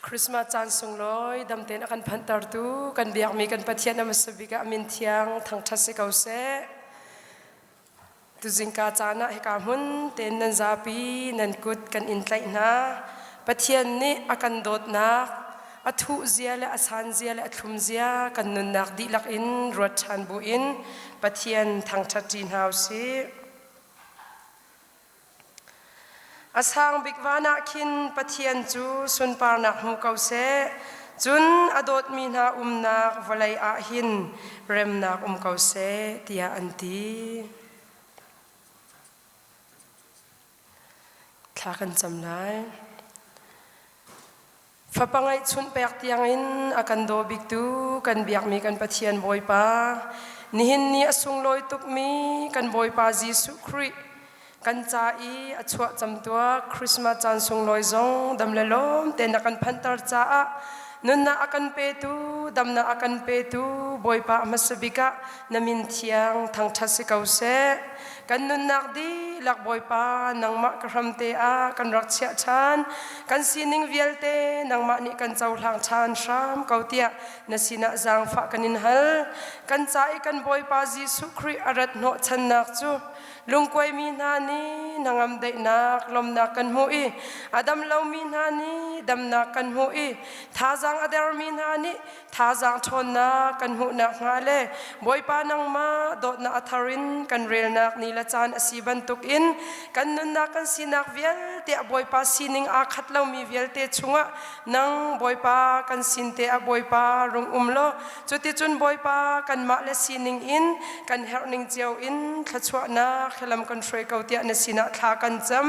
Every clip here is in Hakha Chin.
Christmas caan sunglawi damten a kan phanhtertu kan biakmi kan Pathian a hmasa bik ah a min thiang thangṭhat si ko seh. Tuzingka caan ah hika hmun tein nan zapi nan kut kan in tlaih hna. Pathian nih a kan dawtnak, a thuh zia le a san zia le a thlum zia kan nunnak dihlak in ruat ṭhan buin Pathian thangṭhat ṭi hna u sih. A sang bik van ah khin Pathian cu sunparnak hmu ko seh, cun a dawtmi hna umnak vawlei ah hin remnak um ko seh, tiah an ti. Thla kan cam lai. Fapa ngeihchunh pek tiangin a kan daw biktu kan biakmi kan Pathian Bawipa, nihin ni a sunglawi tukmi kan Bawipa Jesuh Khrih kan ca i a chuah camtuak Christmas caan sunglawi zong dam le lawm tein a kan phanhter caah nunnak a kan petu, damnak a kan petu Bawipa a hmasa bik ah na min thiang thangṭhat si ko seh. Kan nunnak dihlak Bawipa nangmah ka hramte ah kan rak chiah ṭhan. Kan sining vialte nangmah nih kan cohlang ṭhan hram ko tiah na sinah zaangfah kan in hal. Kan ca i kan Bawipa Jesuh Khrih a rat hnawhchannak cu lungkuaimi hna nih hnangam daihnak lawmnak kan hmuh i a dam lomi hna nih damnak kan hmuh i thazaang a dermi hna nih thazaang ṭhawnnak kan hmuh nakhnga le Bawipa nangmah dawtnak a thar in kan relnak ni le caan a si bantukin kan nunnak kan sinak vialte ah Bawipa sining aa khat lomi vialte chungah nang Bawipa kan sin te ah Bawipa rung um law cuticun Bawipa kanmah le sining in kan herhning cio in thluachuahnak he lam kan hruai ko tiah na sinah thla kan cam.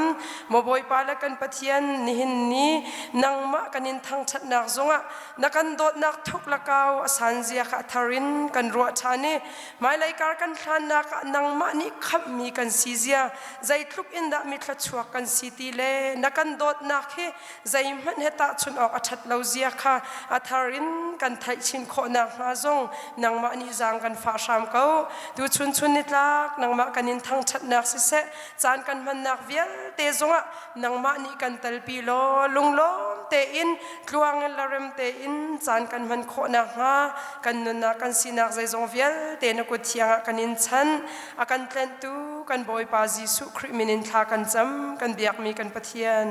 Maw Bawipa le kan Pathian, nihin ni nangmah kan in thangṭhatnak zongah na kan dawtnak thuk lakau a san zia kha a thar in kan ruah ṭhan i hmailei kar kan hlannak ah nangmah nih khamhmi kan si zia zeitluk in dah mi thluachuak kan si ti le na kan dawtnak hi zeihmanh he tahchunh awk a ṭhat lo zia kha a thar in kan theih chin khawh nakhnga zong nangmah nih zaang kan fah hram ko. Tuchun chun nitlak nangmah kan in thangṭhatnak siseh, caan kan hmannak vialte zongah nangmah nih kan telpi law lunglawm tein tluang in le rem tein caan kan hman khawh nakhnga kan nunnak kan sinak zeizong vialte na kut thiang ah kan in chan. A kan tlenhtu kan Bawipa Jesuh Khrih min in thla kan cam, kan biakmi kan Pathian.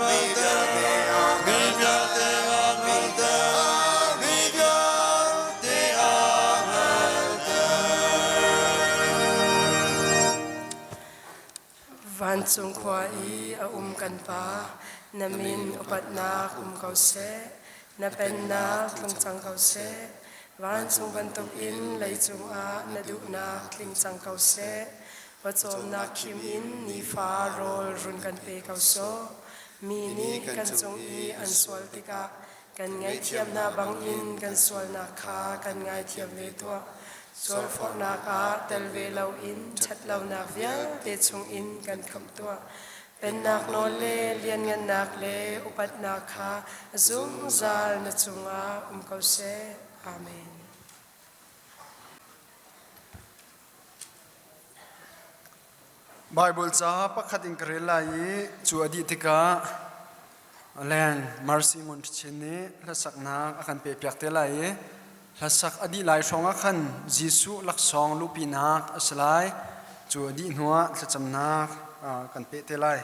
Mi vialte. Vancung khua i a um kan Pa, na min upatnak um ko seh. Na pennak tlung cang ko seh. Vancung bantukin leicung ah na duhnak tling cang ko seh. Pawcawmnak khim in nifa rawl run kan pe ko sawh. Mi nih kan cung i an sual tikah kan ngaihthiam hna bangin kan sualnak kha kan ngaithiam ve tuah. Sualforhnak ah tel ve loin ṭhatlonak vialte chungin kan khamh tuah. Pennak nawl le lianngannak le upatnak kha zungzal na cungah um ko seh. Amen. Baibal ca pakhat in ka rel lai i cu a dih tikah Leng Mercy Ngun Chin nih hlasaknak a kan pepiak te lai i hlasak a dih lai hrawng ah khan Jesuh laksawng luhpinak a si lai. Cu a dih hnuah thlacamnak kan peh te lai.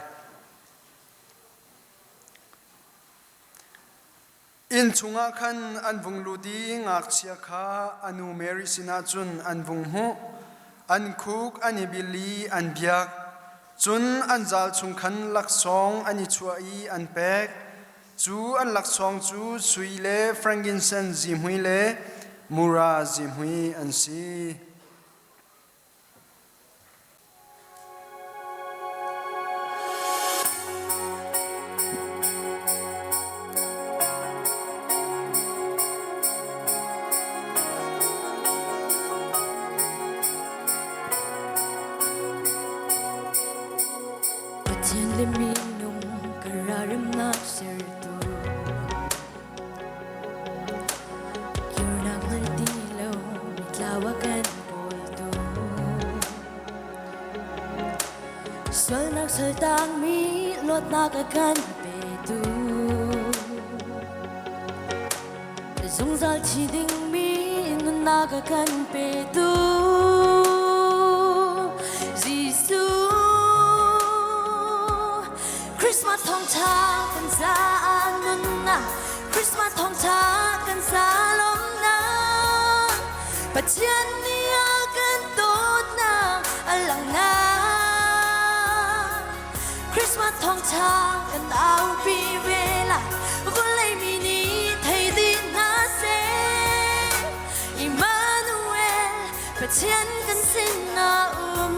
Inn chungah khan an vung lut i ngakchia kha a nu Mary sinah cun an vung hmuh. An khuk an i bil i an biak. Cun an zal chung khan laksawng an i chuah i an pek. Cu an laksawng cu sui le frankincense zihmui le mura zihmui an si. Pathian le minung kararemnak sertu Kirnak hngal ti lo mitlau a kan bawltu Sualnak saltangmi luatnak a kan petu Zungzal thi dingmi nunnak a kan petu Jesuh Christmas thawngṭha kan sa nunnak Christmas thawngṭha kan sa lawmnak Pathian nih a kan dawtnak a langhnak Christmas thawngṭha kan aupi ve lai vawlei mi nih thei dih hna seh Emmanuel Pathian kan sinah um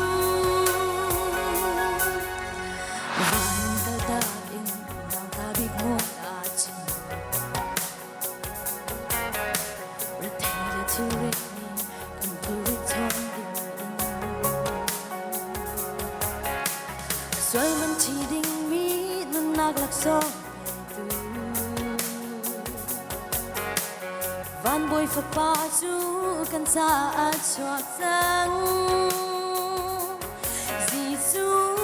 Van kaltak in ta bik hmun ah cun Rethei le thilrit nih kan phurrit chom ding in Sual man thi dingmi nunnak laksawng petu Van bawi fapa cu kan caah chuak cang Jesuh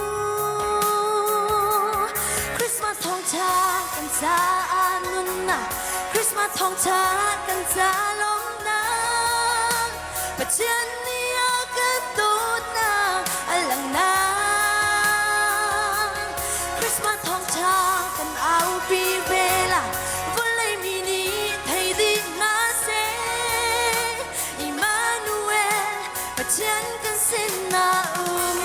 Christmas thawngṭha kan caah nunnak Christmas thawngṭha kan ca lawmnak Pathian nih a kan dawtnak a langhnak Christmas thawngṭha kan aupi ve lai vawlei mi nih thei dih hna seh Emmanuel Pathian kan sinah um.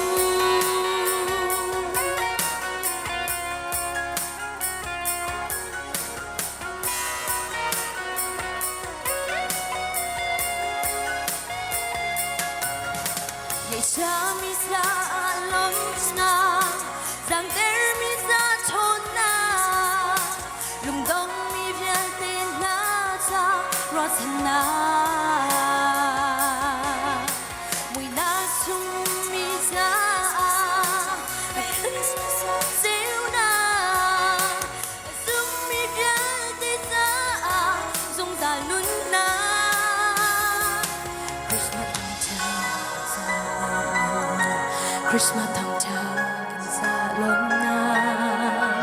Ngaihchiami sa lawmnak, zangtermi sa ṭhawnnak, lungdongmi vialte hna ca ruahchannak. Muihnak chungmi caah ceunak, zummi vialte caah zungzal nunnak. Christmas thangṭha Christmas thangṭha kan sa lawmnak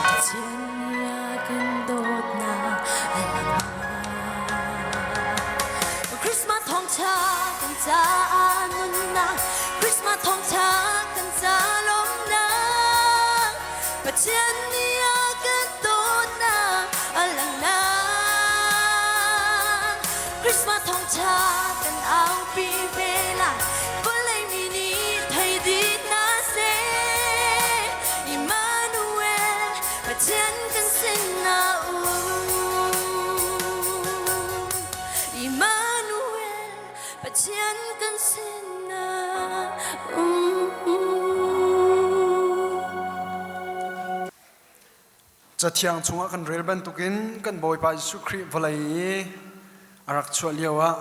Pathian nih a kan dawtnak a lang Christmas thawngṭha kan caah nunnak Christmas thawngṭha kan ca lawmnak Pathian nih a kan dawtnak a langhnak Christmas thawngṭha kan aupi ve lai vawlei mi nih thei dih hna seh. sinah um. Immanuel, Pathian kan sinah um. Cathiang chungah kan rel bantukin kan Bawipa Jesuh Khrih vawlei i a rak chuah lioah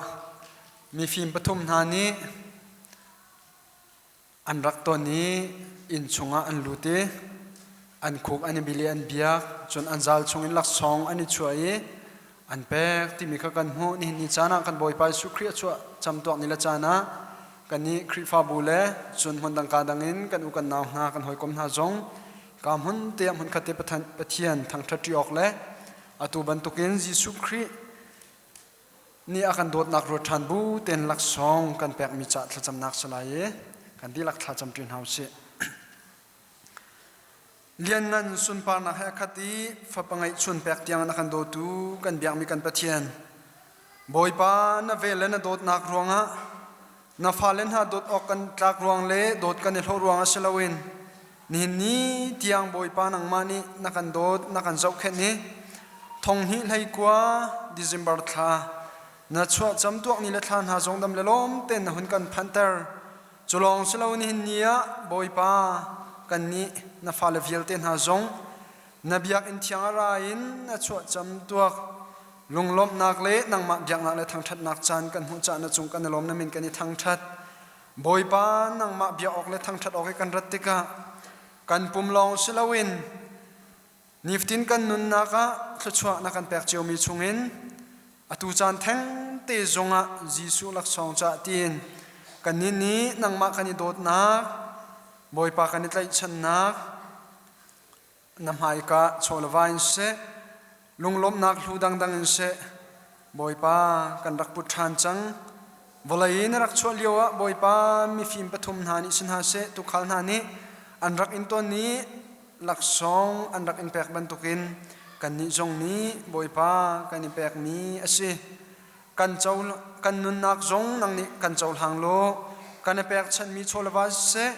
mifim pathum hna nih an rak ton i inn chungah an lut i an khuk an i bil i an biak, cun an zal chungin laksawng an i chuah i an pek timi kha kan hmuh. Nihin ni caan ah kan Bawipa Jesuh Khrih a chuah camtuak ni le caan ah kannih Khrihfabu le cun hmun dang ka dang in kan u kan nau hna kan hawikom hna zong ka hmun te ah hmunkhat te Pathian thangṭhat ṭi awk le atu bantukin Jesuh Khrih nih a kan dawtnak ruat ṭhan bu tein laksawng kan pekmi cah thlacamnak si lai i kan dihlak thlacam ṭi hna usih. Lianngan sunparnak he a khat i fapa ngeihchun pek tiang in a kan dawtu kan biakmi kan Pathian Bawipa na vel le na dawtnak ruangah na fale hna dawt awk kan tlak ruang le dawt kan i hlawh ruangah si loin nihin ni tiang Bawipa nangmah nih na kan dawt na kan zohkhenh i thonghnih hleikua December thla na chuah camtuak ni le thla hna zong dam le lawm tein na hun kan phanter. Cu lawng si lo nihin ni ah Bawipa kannih na fale vialte hna zong na biakinn thiang a ra in na chuah camtuak lunglawmhnak le nangmah biaknak le thangṭhatnak caan kan hmuh cah na cung kan i lawm na min kan i thangṭhat. Bawipa nangmah biak awk le thangṭhat awk i kan rat tikah kan pum lawng si loin Nifatin kan nunnak ah thluachuah na kan pek ciomi chungin atu caan thengte zongah Jesuh laksawng cah tiin kannih nih nangmah kan i dawtnak, Bawipa kan i tlaihchannak na hmaika chawleva in siseh, lunglawmhnak hlu dangdang in siseh, Bawipa kan rak put ṭhan cang. Vawlei na rak chuah lioah Bawipa mifim pathum hna nih si hna seh, tuukhal hna nih an rak in ton i laksawng an rak in pek bantukin kannih zong nih Bawipa kan i pekmi a si. Kan, co, kan nunnak zong nang nih kan cohlang law kan i pekchanhmi chawleva siseh,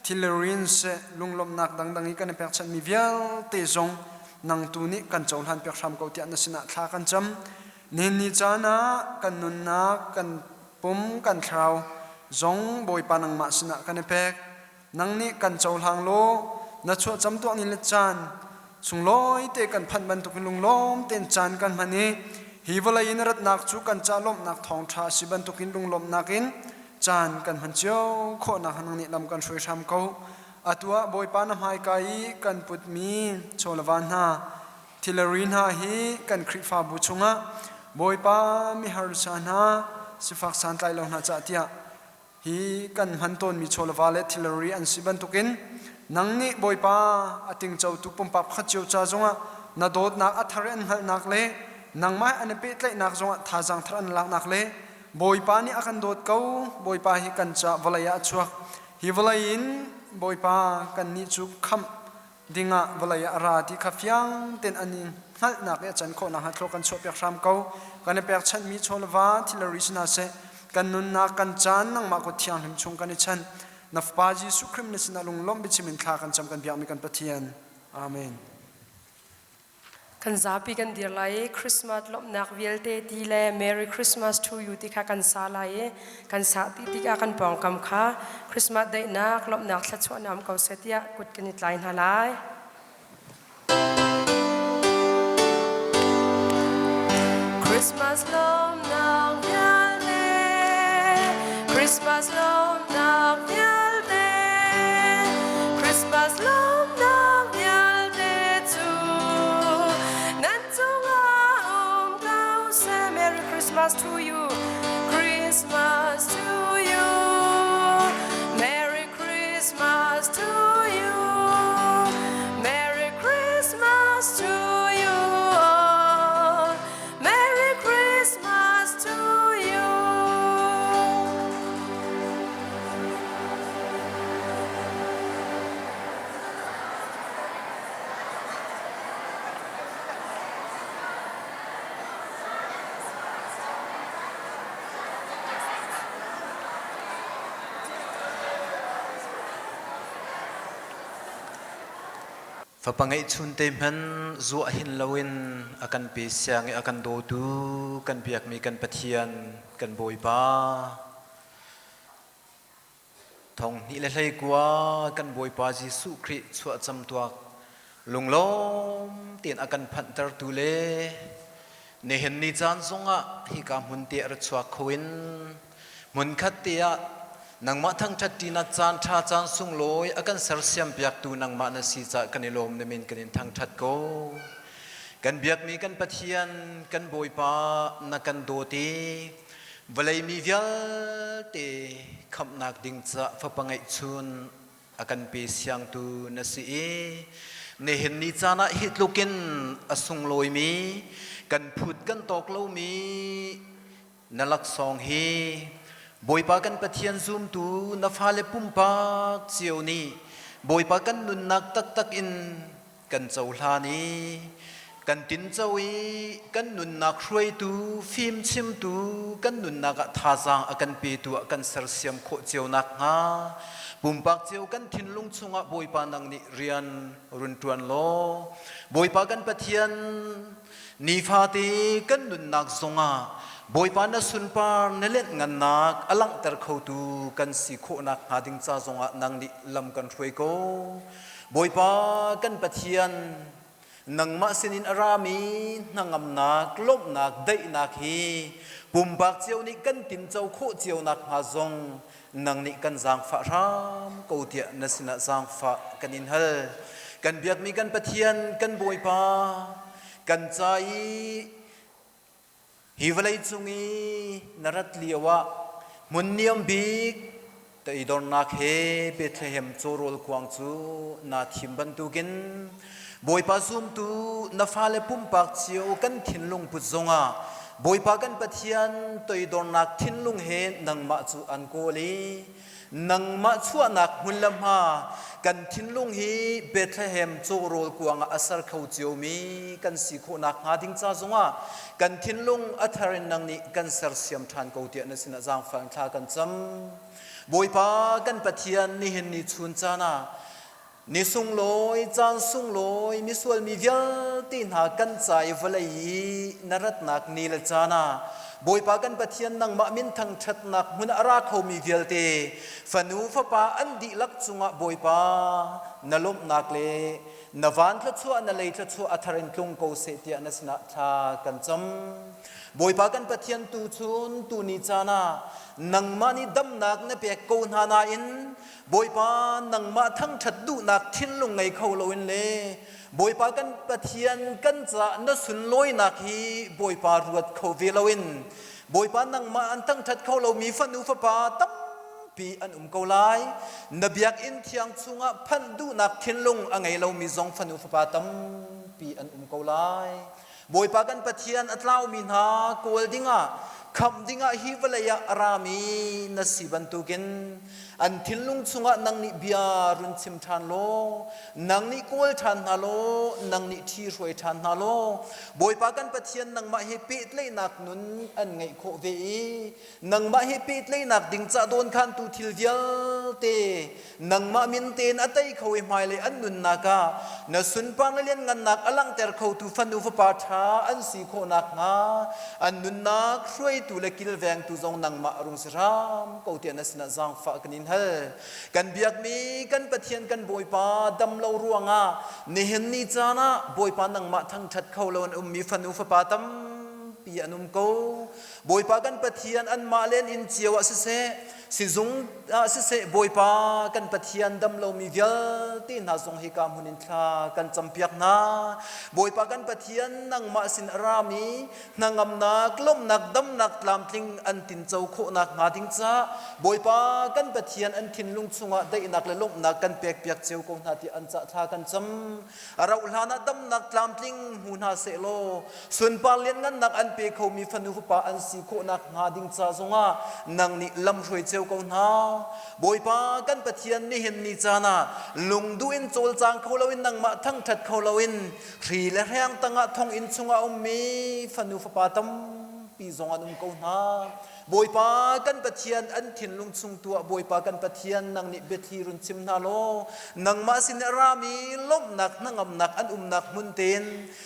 thilri siseh, lunglawmhnak dangdang i kan i pekchanhmi vialte zong nang tu nih kan cohlan piak hram ko tiah na sinah thla kan cam. Nihin ni caan ah kan nunnak, kan pum, kan thlarau zong Bawipa nangmah sinah kan i pek. Nang nih kan cohlang law na chuahcam tuah ni le caan sunglawi te kan phanh bantukin lunglawm tein caan kan hman i hi vawlei in ratnak cu kan ca lawmhnak thawngṭha a si bantukin lunglawmhnak in caan kan hman cio khawhnak nang nih lam kan hruai hram ko. Atu ah Bawipa na hmaika i kan putmi chawleva hna thilari hna hi kan Khrihfabu chungah Bawipa miharsa hna sifak santlai lo hna cah tiah Hi kan hman tawnmi chawleva le thilri an si bantukin nang nih Bawipa a tingcotu pumpak pakhat cio ca zongah na dawtnak a thar i an hngalhnak le nangmah an i pehtlaihnak zongah thazaang thar an laknak le Bawipa nih a kan dawt ko, Bawipa hi kan ca vawlei ah a chuak. Hi vawlei in Bawipa kannih cu khamh dingah vawlei ah a ra ti kha fiang tein an i hngalhnak i a can khawh nakhnga thlua kan chuahpiak hram ko. Kan i pekchanhmi chawleva thilri si hna seh, kan nunnak kan caan nangmah kut thianghlim chung kan i chanh. Na Fapa Jesuh Khrih na sinah lunglawmh biachim in thla kan cam kan biakmi kan Pathian. Amen. Kan zapi kan dir lai i Christmas lawmhnak vialte ti le Merry Christmas to you ti kha kan sa lai i kan sa ti tikah kan pawngkam kha Christmas daihnak lawmhnak thluachuahnak um ko seh tiah kut kan i tlai hna lai. Christmas lawmhnak vialte Christmas lawmhnak vialte Christmas lawmhnak vialte cu nan cungah um ko seh. Merry Christmas to you Christmas to you Merry Christmas to you Merry Christmas to you all Merry Christmas to you. Fapa ngeihchun te hmanh zuah hin loin a kan pe siang i a kan dawtu kan biakmi kan Pathian kan Bawipa. Thong hnih le 19 kan Bawipa Jesuh Khrih chuah camtuak lunglawm tein a kan phanhtertu le nihin ni caan zongah hika hmun te a ra chuak kho in hmunkhat te ah nangmah thangṭhat ṭinak caan ṭha caan sunglawi a kan sersiam piaktu nangmah na si caah kan i lawm na min kan in thangṭhat ko. Kan biakmi kan Pathian kan Bawipa na kan dawt i vawlei mi vialte khamhnak ding caah fapa ngeihchun a kan pe siangtu na si i nihin ni caan ah hi tlukin a sunglawimi kan phut kan tawk lomi na laksawng hi Bawipa kan Pathian zumtu na fale pumpak cio nih Bawipa kan nunnak taktak in kan cohlan i kan tinco i kan nunnak hruaitu fimchimtu kan nunnak ah thazaang a kan petu ah kan sersiam khawh cio nakhnga pumpak cio kan thinlung chungah Bawipa nang nih rian run ṭuan law Bawipa kan Pathian nifate kan nunnak zongah Bawipa na sunpar na lianhngannak a langhter khotu kan si khawh nakhnga ding ca zongah nang nih lam kan hruai ko. Bawipa kan Pathian nangmah sinin a rami hnangamnak, lawmhnak, daihnak hi pumpak cio nih kan tinco khawh cio nakhnga zong nang nih kan zaangfah hram ko tiah na sinah zaangfah kan in hal. Kan biakmi kan Pathian, kan Bawipa, kan ca i Hi vawleicung i na rat lioah hmun niam bik toidornak he Bethlehem cawrawl kuang cu naa thim bantukin Bawipa zumtu na fale pumpak cio kan thinlung put zongah Bawipa kan Pathian toidornak thinlung he nangmah cu an kawl i Nangmah chuahnak hmun le hma kan thinlung hi Bethlehem cawrawl kuang ah a ser kho ciomi kan si khawh nakhnga ding ca zongah kan thinlung a thar in nang nih kan sersiam ṭhan ko tiah na sinah zaangfah in thla kan cam. Bawipa kan Pathian nihin ni chun caan ah Ni sunglawi, caan sunglawi, misual mi vialte hna kan ca i vawlei i na ratnak ni le caan ah Bawipa kan Pathian nangmah min thangṭhatnak hmun a ra khomi vialte fanu fapa an dihlak cungah Bawipa na lawmhnak le na van thluachuah na lei thluachuah a thar in tlung ko seh tiah na sinah thla kan cam. Bawipa kan Pathian tu chun tu ni caan ah nangmah nih damnak na pek ko hna nain Bawipa nangmah thangṭhat duhnak thinlung ngei kho loin le Bawipa kan Pathian kan caah na sunlawinak hi Bawipa ruat kho ve loin Bawipa nangmah an thangṭhat kho lomi fanu fapa tampi an um ko lai. Na biakinn thiang chungah phanh duhnak thinlung a ngei lomi zong fanu fapa tampi an um ko lai. Bawipa kan Pathian a tlaumi hna kawl dingah khamh dingah hi vawlei ah a rami na si bantukin an thinlung chungah nang nih bia run chim ṭhan law nang nih kawl ṭhan hna law nang nih ṭhi hruai ṭhan hna law Bawipa kan Pathian nangmah he pehtlaihnak nun an ngeih khawh ve i nangmah he pehtlaihnak ding ca dawnkhantu thil vialte nangmah min tein a tei kho i hmailei an nunnak ah na sunpar le lianngannak a langhter khotu fanu fapa ṭha an si khawh nakhnga an nunnak hruaitu le kilvengtu zong nangmah rung si hram ko tiah na sinah zaangfah kan in hal. Kan biakmi kan Pathian kan Bawipa dam lo ruangah nihin ni caan ah Bawipa nangmah thangṭhat kho lo an ummi fanu fapa tampi an um ko. Bawipa kan Pathian anmah len inn cio ah siseh Sizung ah siseh Bawipa kan Pathian dam lomi vialte hna zong hika hmun in thla kan campiak hna. Bawipa kan Pathian nangmah sin a rami hnangamnak, lawmhnak, damnak tlamtling an tinco khawhnak hnga ding caah Bawipa kan Pathian an thinlung chungah daihnak le lawmhnak kan pekpiak cio ko hna ti an cah thla kan cam. A rauh hlan ah damnak tlamtling hmu hna sehlaw sunpar lianngannak an pe khomi fanu fapa an si khawhnak hnga ding ca zongah nang nih lamhruai cio ko hna. Bawipa kan Pathian nihin ni caan ah lungduh in cawlcang kho loin nangmah thangṭhat kho loin hri le hreng tangah thonginn chungah ummi fanu fapa tampi zong an um ko hna. Bawipa kan Pathian an thinlung chung tu ah Bawipa kan Pathian nang nih biathli run chim hna law nangmah sin a rami lawmhnak hnangamnak an umnak hmun tein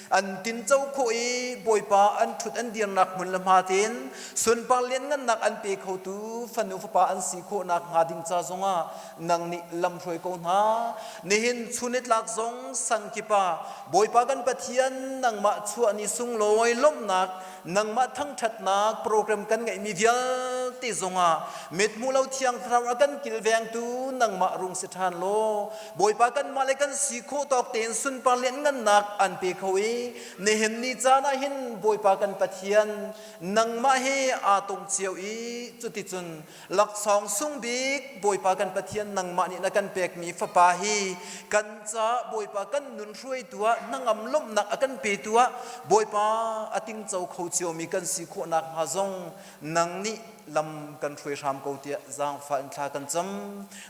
an tinco khawh i Bawipa an ṭhut an dirnak hmun le hma tein sunpar lianngannak an pe khotu fanu fapa an si khawhnak hnga ding ca zongah nang nih lamhruai ko hna. Nihin chunitlak zong sangkip ah Bawipa kan Pathian nangmah chuah ni sunglawi lawmhnak nangmah thangṭhatnak program kan ngeihmi vialte zongah mithmuh lo thiang thlarau a kan kilvengtu nangmah rung si ṭhan law Bawipa kanmah le kan si khawh tawk tein sunpar lianngannak an pe kho i nihin ni caan ah hin Bawipa kan Pathian nangmah he aa tong cio i cuticun laksawng sung bik Bawipa kan Pathian nangmah nih na kan pekmi fapa hi kan ca Bawipa kan nun hruaitu ah hnangam lawmhnak a kan petu ah Bawipa a tingco kho ciomi kan si khawhnak hnga zong nang nih lam kan hruai hram ko tiah zaangfah in thla kan cam.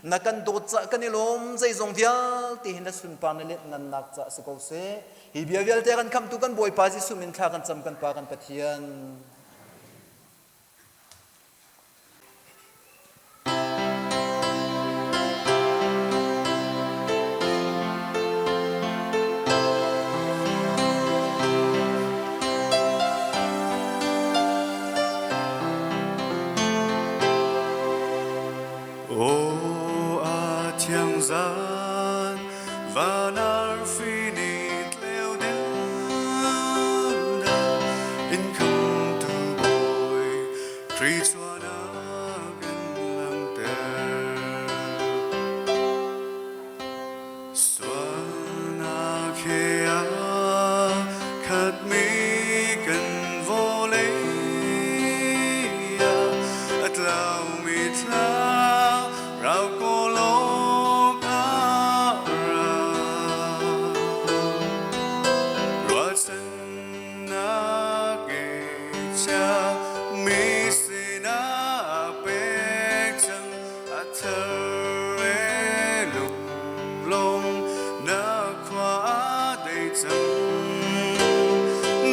Na kan dawt cah kan i lawm. Zeizong vialte hi na sunpar na lianhngannak cah si ko seh. Hi bia vialte kan khamhtu kan Bawipa Jesuh min thla kan cam kan Pa kan Pathian. Aw a thiang zan van arfi nih tleu deng in khamtu bawi Khrih chuahnak in langhter. Sualnak he aa khatmi kan vawlei ah a tlaumi thlarau kawl awk ah ra. Ruahchannak ngeihcia mi sinah pek cang a thar e lunglawm na khua a dei cang.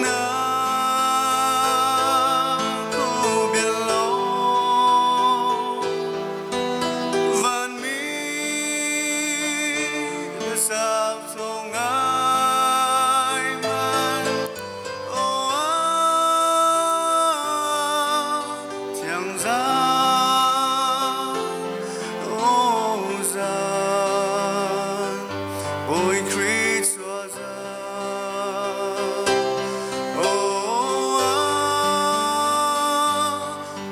Na khuabial law vanmi biasau thawng ngai hmanh. Aw thiang zan, aw zan, Bawi Khrih chuah zan. Aw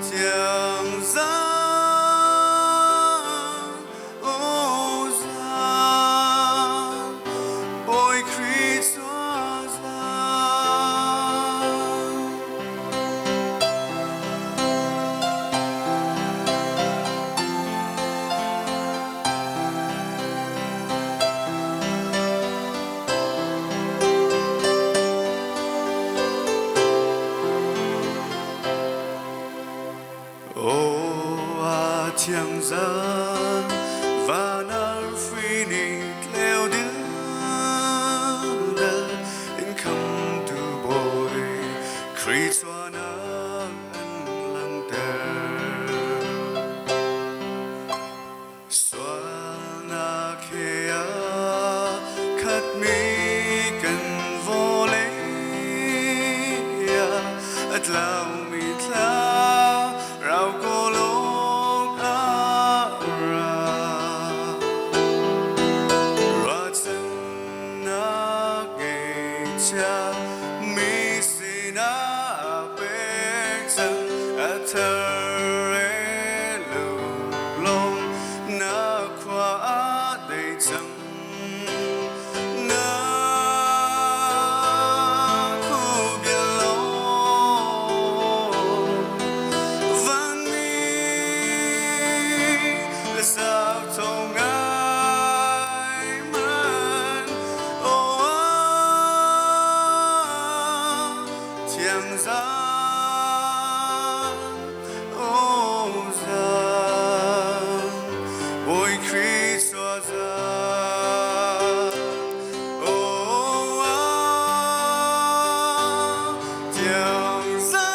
thiang zan, aw zan, Bawi Khrih chuah zan. Aw a thiang zan van arfi nih tleu dildel in khamtu Bawi Khrih chuahnak an langhter. Sualnak he aa khatmi kan vawlei ah a tlaumi thlarau kawl awk ah ra. Ruahchannak ngeihcia mi sinah pek cang a thar e lunglawm na khua a dei cang. Na khuabial law vanmi le sau tho ngai man. Aw thiang zan, aw zan, Bawi Khrih chuah zan. Aw thiang zan,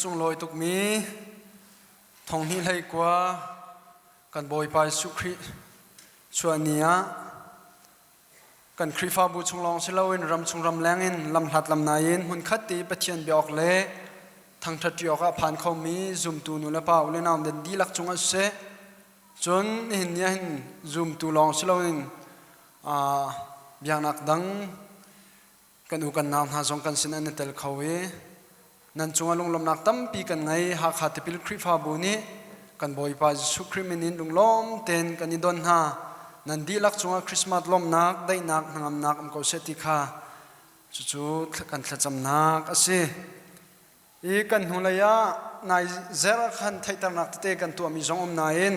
sunglawi tukmi thonghnih hlei kua kan Bawipa Jesuh Khrih chuah ni ah kan Khrihfabu chung lawng si loin ramchung ramleng in lamhlat lamnai in hmunkhat ti Pathian biak le thangṭhat ṭi awkah phan khomi zumtu nu le pa u le nau nan dihlak cungah siseh cun nihin ni ah hin zumtu lawng si loin biaknak dang kan u kan nau hna zong kan sin an i tel kho i nan cungah lunglawmhnak tampi kan ngei. Hakha Tipil Khrihfabu nih kan Bawipa Jesuh Khrih min in lunglawm tein kan i don hna. Nan dihlak cungah Christmas lawmhnak, daihnak, hnangamnak um ko seh ti kha cucu kan thlacamnak a si. I kan hnulei ah nai zer ah khan theihternak tete kan tuahmi zong um nain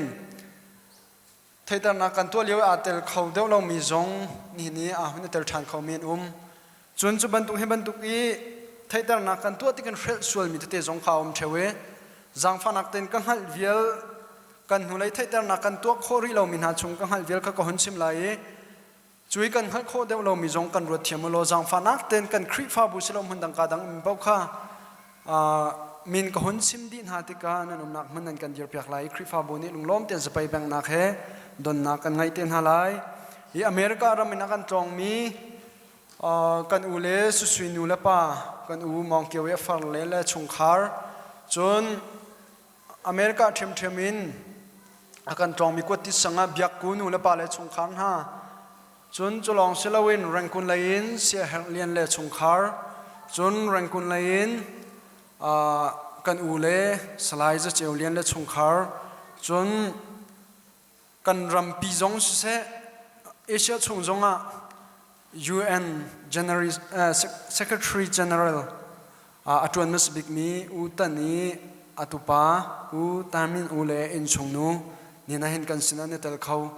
Theihternak kan tuah lio i aa tel kho deuh lomi zong nihin i aa hun i tel ṭhan khomi an um. Cun cu bantuk hi bantuk i theihternak kan tuah ti kan hrelh sualmi tete zong kha a um ṭheo i zaangfahnak tein ka hngalh vial kan hnulei theihternak kan tuah khawh rih lomi hna chung ka hngalh vial kha ka hun chim lai i cu i kan hngalh khawh deuh lomi zong kan ruat thiam u law zaangfahnak tein kan Khrihfabu silo hmun dang ka dang um paoh kha min ka hun chim dih hna tikah nan umnak hmun nan kan dirpiak lai i Khrihfabu nih lunglawm tein zapei benghnak he donnak kan ngeih te hna lai. Hi America ram in a kan tlawngmi kan u le susui nu le pa kan u Mawng Kio i a far le le chungkhar cun America ṭhiamṭhiam in a kan tlawngmi kuat sang ah biakku nu le pa le chungkhar hna cun cu lawng si loin Rangoon lei in siaherh lian le chungkhar cun Rangoon lei in kan u le Salai Zaceu Lian le chungkhar cun kan rampi zong siseh Asia chung zongah UN General, Secretary General a ṭuan hmasa bikmi U Tan i a tupa U Tamin U le innchungnu ni na hin kan sinah na tel kho.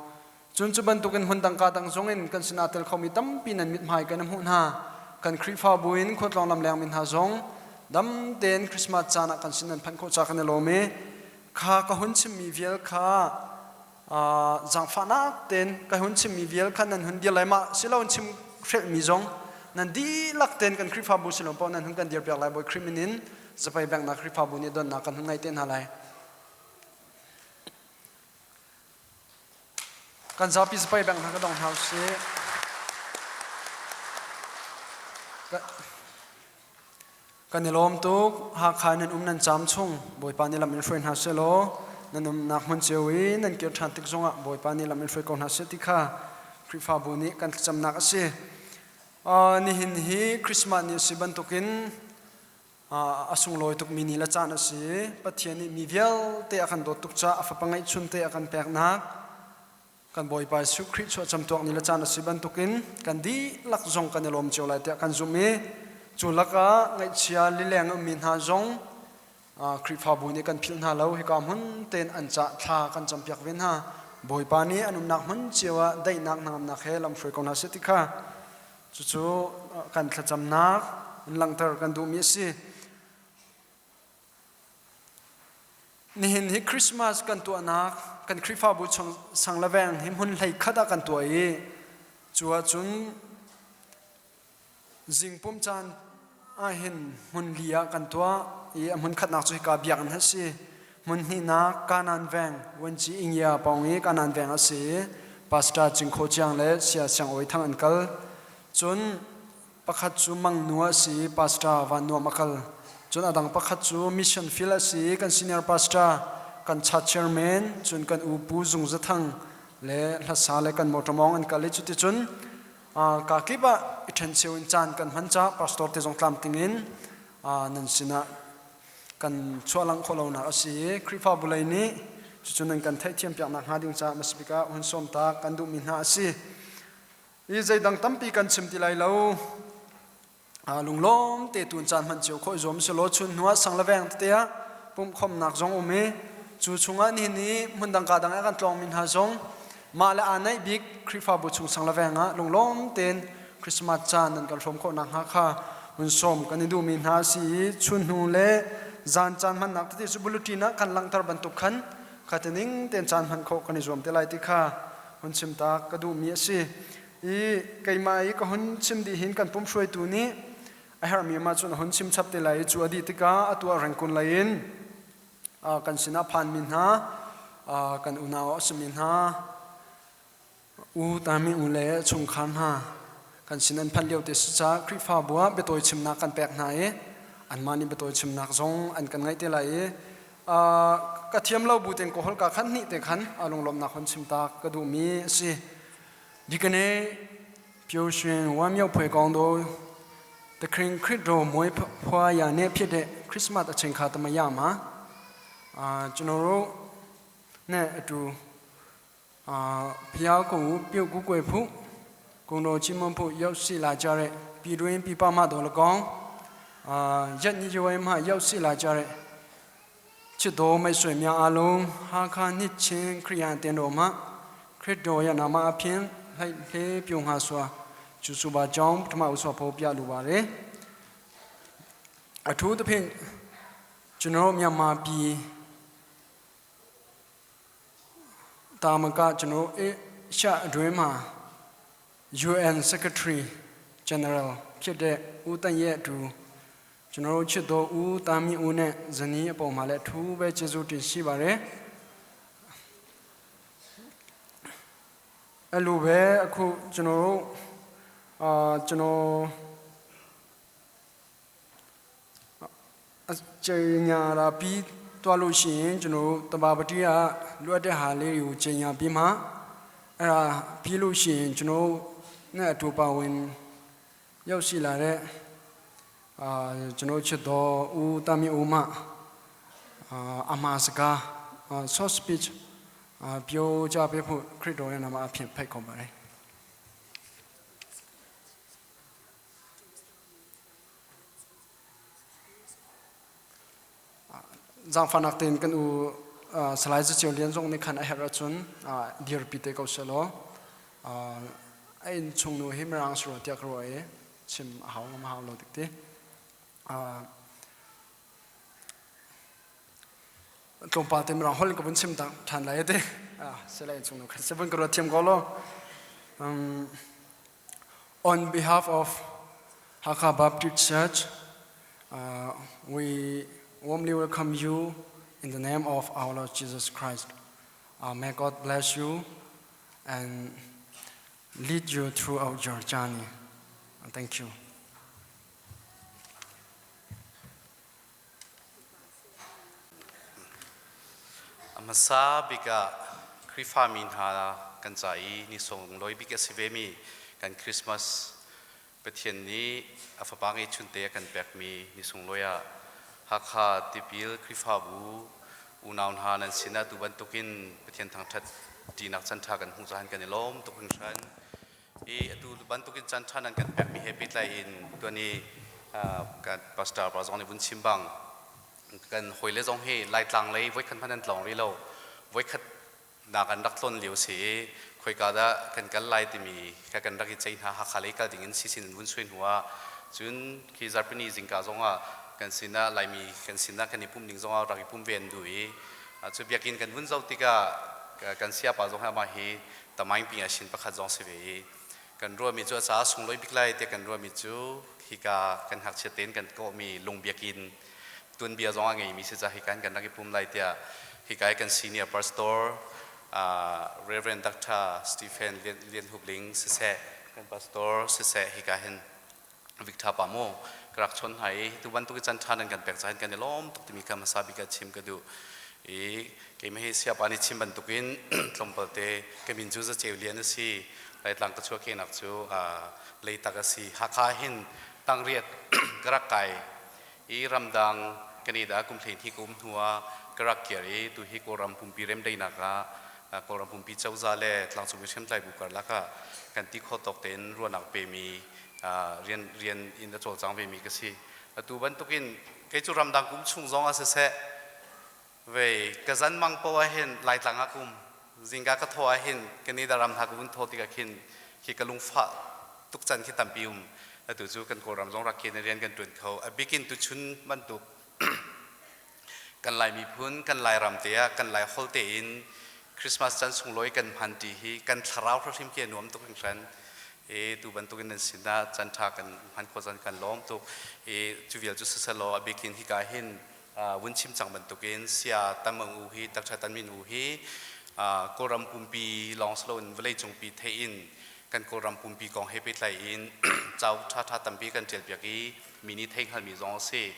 Cun cu bantukin hmun dang ka dang zongin kan sinah tel khomi tampi nan mithmai kan hmuh hna. Kan Khrihfabu in khuatlawng lam lengmi hna zong dam tein Christmas caan ah kan sin nan phanh khawh ca kan i lawm i kha ka hun chimmi vial kha zaangfahnak tein ka hun chimmi vial kha nan hun dir lai mah siloin chim hrelhmi zong nan dihlak tein kan Khrihfabu silom paoh nan hun kan dirpiak lai Bawi Khrih min in zapai bengnak Khrihfabu nih donnak kan hun ngei te hna lai. Kan zapi zapai beng hna ka dong hna usih. Kan i lawm tuk. Hakha nan um nan caam chung Bawipa nih lam in hruai hna sehlaw nan umnak hmun cio i nan kir ṭhan tik zongah Bawipa nih lam in hruai ko hna seh ti kha Khrihfabu nih kan thlacamnak a si. Nihin hi Christmas ni a si bantukin a sunglawi tukmi ni le caan a si. Pathian nih mi vialte a kan dawt tuk caah a fapa ngeihchun te a kan peknak Kan Bawipa Jesuh Khrih chuah camtuak ni le caan a si bantukin kan dihlak zong kan i lawm cio lai tiah kan zumh i cu lakah ngaihchia lileng ummi hna zong Khrihfabu nih kan philh hna lo hika hmun tein an cah thla kan campiak ve hna. Bawipa nih an umnak hmun cio ah daihnak hnangamnak he lamhruai ko hna seh ti kha cucu kan thlacamnak in langhter kan duhmi a si. Nihin hi Christmas kan tuahnak kan Khrihfabu chung sang le veng hi hmun hlei khat ah kan tuah i cu ahcun zingpum caan ahhin hmun li ah kan tuah i a hmun khatnak cu hika biakinn a si. Hmun hnihnak Kanan veng Wenci Ingia pawng i Kanan veng a si i Pastor Cingkho Ciang le Sia Siang Awi Thang an kal. Cun Pakhat cu mangnu a si i pastor Van Nuam a kal. Cun a dang pakhat cu mission field a si i kan senior pastor, kan church chairman, cun kan u Pu Zung Za Thang le hlasa le kan motor mawng an kal i cuticun ka kip ah i ṭhencheu in caan kan hman caah pastor te zong tlamtling in nan sinah kan chuahlang khawh lonak a si i Khrihfabu lei nih cucu nan kan theihthiam piaknak hnga ding caah hmasabik ah hun sawm ta kan duhmi hna a si. I zeidang tampi kan chim ti lai lo. Lunglawm te tun caan hman cio khawh i zuam si law chun hnu ah sang le veng tete ah pumhkhawmnak zong um i cu chungah nihin i hmundang ka dang ah kan tlawngmi hna zong mah le aa naih bik Khrihfabu chung sang le veng ah lunglawm tein Christmas caan nan kan hrawm khawh nakhnga kha hun sawm kan i duhmi hna a si i chun hnu le zan caan hmannak tete cu bulletin ah kan langhter bantuk khan kha tining tein caan hman khawh kan i zuam te lai ti kha hun chim ta ka duhmi a si i keimah i ka hun chim dih hin kan pum hruaitu nih A herhmi mah cun a hun chim chap te lai i cu a dih tikah a tuah rengkun lei in kan sinah phanmi hna kan unau a simi hna u tami u le chungkhar hna kan sin an phanh lio te si caah Khrihfabu ah biatawi chimnak kan pek hna i anmah nih biatawi chimnak zong an kan ngaih te lai i ka thiam lo bu ten ka holka khan hnih te khan lunglawmhnak hon chim ta ka duhmi a si. ဒီကနေ့ပျော်ရွှင်ဝမ်းမြောက်ဖွယ်ကောင်းသောသခင်ခရစ်တော်မွေးဖွားရာနေ့ဖြစ်တဲ့ခရစ်စမတ်အချိန်ခါသမယမှာအာကျွန်တော်တို့နဲ့အတူအာဘုရားကိုပြုတ်ကူးကွယ်ဖို့ဂုဏ်တော်ချီးမွမ်းဖို့ရောက်ရှိလာကြတဲ့ပြည်တွင်းပြည်ပမှတော်၎င်းအာရက်ညရွယ်မှရောက်ရှိလာကြတဲ့ချစ်တော်မိတ်ဆွေများအားလုံးဟာခါနှစ်ချင်းခရိယန်တင်တော်မှာခရစ်တော်ရဲ့နာမအဖင်လိုက်လေးပြုံဟာစွာကျူစုပါကြောင်းပထမဦးစွာဖော်ပြလိုပါတယ်အထူးသဖြင့်ကျွန်တော်မြန်မာပြည်တာမကကျွန်တော်အေရှအတွင်းမှာ UN Secretary General ဖြစ်တဲ့ဦးတန်ရဲ့အတူကျွန်တော်တို့ချစ်တော်ဦးတာမီဦးနဲ့ဇနီးအပေါ်မှာလည်းအထူးပဲကျေးဇူးတင်ရှိပါတယ်အဲ့လိုပဲအခုကျွန်တော်တို့အာကျွန်တော်အကျေညာလာပြီးတွားလို့ရှိရင်ကျွန်တော်တို့တဘာပတိကလွတ်တဲ့ဟာလေးတွေကိုကျေညာပြီးမှအဲ့ဒါပြီးလို့ရှိရင်ကျွန်တော်နဲ့အတူပါဝင်ရောက်ရှိလာတဲ့အာကျွန်တော်ချစ်တော်ဦးတမီဦးမအာအမှားစကား short speech အာပြောကြပေးဖို့ခရစ်တော်ရဲ့နာမအဖြစ်ဖိတ်ခေါ်ပါတယ် Zaangfahnak tein kan u Salai Zaceu Lian zong nih khan a herh ahcun dirpi te ko selaw a inn chung nu hi mirang si rua tiah ka ruah i chim a hau ngam hau lo tik ti. Tlawmpal te mirang holh ka vun chim ṭhan lai te. Salai inn chung nu khan se vun ka ruat thiam ko law. On behalf of Hakha Baptist Church, we warmly welcome you in the name of our Lord Jesus Christ. May God bless you and lead you throughout your journey. Thank you. A hmasa bik ah Khrihfami hna kan ca i ni sunglawi bik a si vemi kan Christmas Pathian nih a fapa ngeihchunte a kan pekmi ni sunglawi ah Hakha Tipil Khrihfabu unau hna nan sinah tu bantukin Pathian thangṭhat ṭinak canṭha kan hmuh cahan kan i lawm tuk hringhran. I atu bantukin canṭha nan kan pekmi he pehtlai in tuan i kan pastor pa zong nih vun chim bang kan hawile zong hi Laitlang lei voikhat hmanh an tlawng rih lo. Voikhat nak an rak tlon lio si i khoika dah kan kal lai timi kha kan rak i ceih hna. Hakha lei kal ding in sisin an vun sui hnu ah cun khi zarhpini zingka zong ah kan sinah Laimi kan sinah kan i pumh ding zong ah rak i pum ve an duh i cu biakinn kan vun zoh tikah kan siapa zong hi amah hi tamaing ping ah shin pakhat zong si ve i kan ruahmi cu a caah sunglawi bik lai tiah kan ruahmi cu hika kan ngakchia tein kan kawhmi lung biakinn tuanbia zong a ngeimi si ca hika kan rak i pum lai tiah hika i kan senior pastor Reverend Dr. Stephen Lian Hup Ling siseh kan pastor siseh hika hin Victor pa mu ka rak chon hna i tu bantuk i chan ṭha nan kan pek cahin kan i lawm tuk timi kha hmasa bik ah chim ka duh i keimah hi siapa nih chim bantukin tlawmpal te ka min cu Zaceu Lian a si. Laitlang ka chuahkehnak cu Leitak a si. Hakha hin tangriat ka rak kai i ramdang Canada kum 12 ka um hnu ah ka rak kir i tu hi Kawlram pumpi remdaihnak ah Kawlram pumpi cozah le tlangcung hriamtlai bu karlak ah kan ti khawh tawk tein ruahnak pemi rian rian in a cawlcang vemi ka si. Atu bantukin kei cu ramdang kum chung zong ah siseh vei ka zan mang poah hin Laitlang ah kum zingka ka thaw ah hin Canada ram hna ka vun thaw tikah khin khi ka lungfah tuk can khi tampi um. Atu cu kan Kawlram zong rak khin rian kan ṭuan kho. A bikin tuchun bantuk kan Lai miphun kan Lairam te ah kan Lai holh tein Christmas caan sunglawi kan hman ṭi hi kan thlarau hrimhrim khi a nuam tuk hringhran. I tu bantukin nan sinah caan ṭha kan hman khawh caan kan lawm tuk. I cu vial cu siselaw a bikin hika hin vun chim cang bantukin sia tam u hi Dr. Tan Min U hi Kawlram pumpi lawng si loin vawleicung pi theih in kan Kawlram pumpi kong he pehtlai in cauk ṭhaṭha tampi kan ṭialpiak i mi nih theih hngalmi zong a si.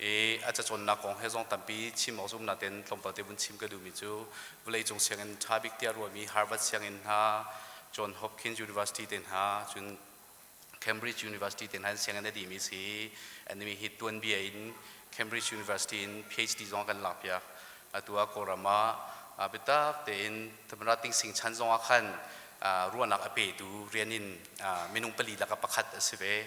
I a cacawnnak kong he zong tampi chim awk zumnak ten tlawmpal te vun chim ka duhmi cu vawleicung sianginn ṭha bik tiah ruahmi Harvard sianginn hna, John Hopkins University te hna, cun Cambridge University te hna in sianginn a dihmi si. Animi hi tuanbia in Cambridge University in PhD zong a kan lakpiak. Atu ah Kawlram ah biatak tein Tamara Tingsing chan zong ah khan ruahnak a petu rian in minung pali lakah pakhat a si ve.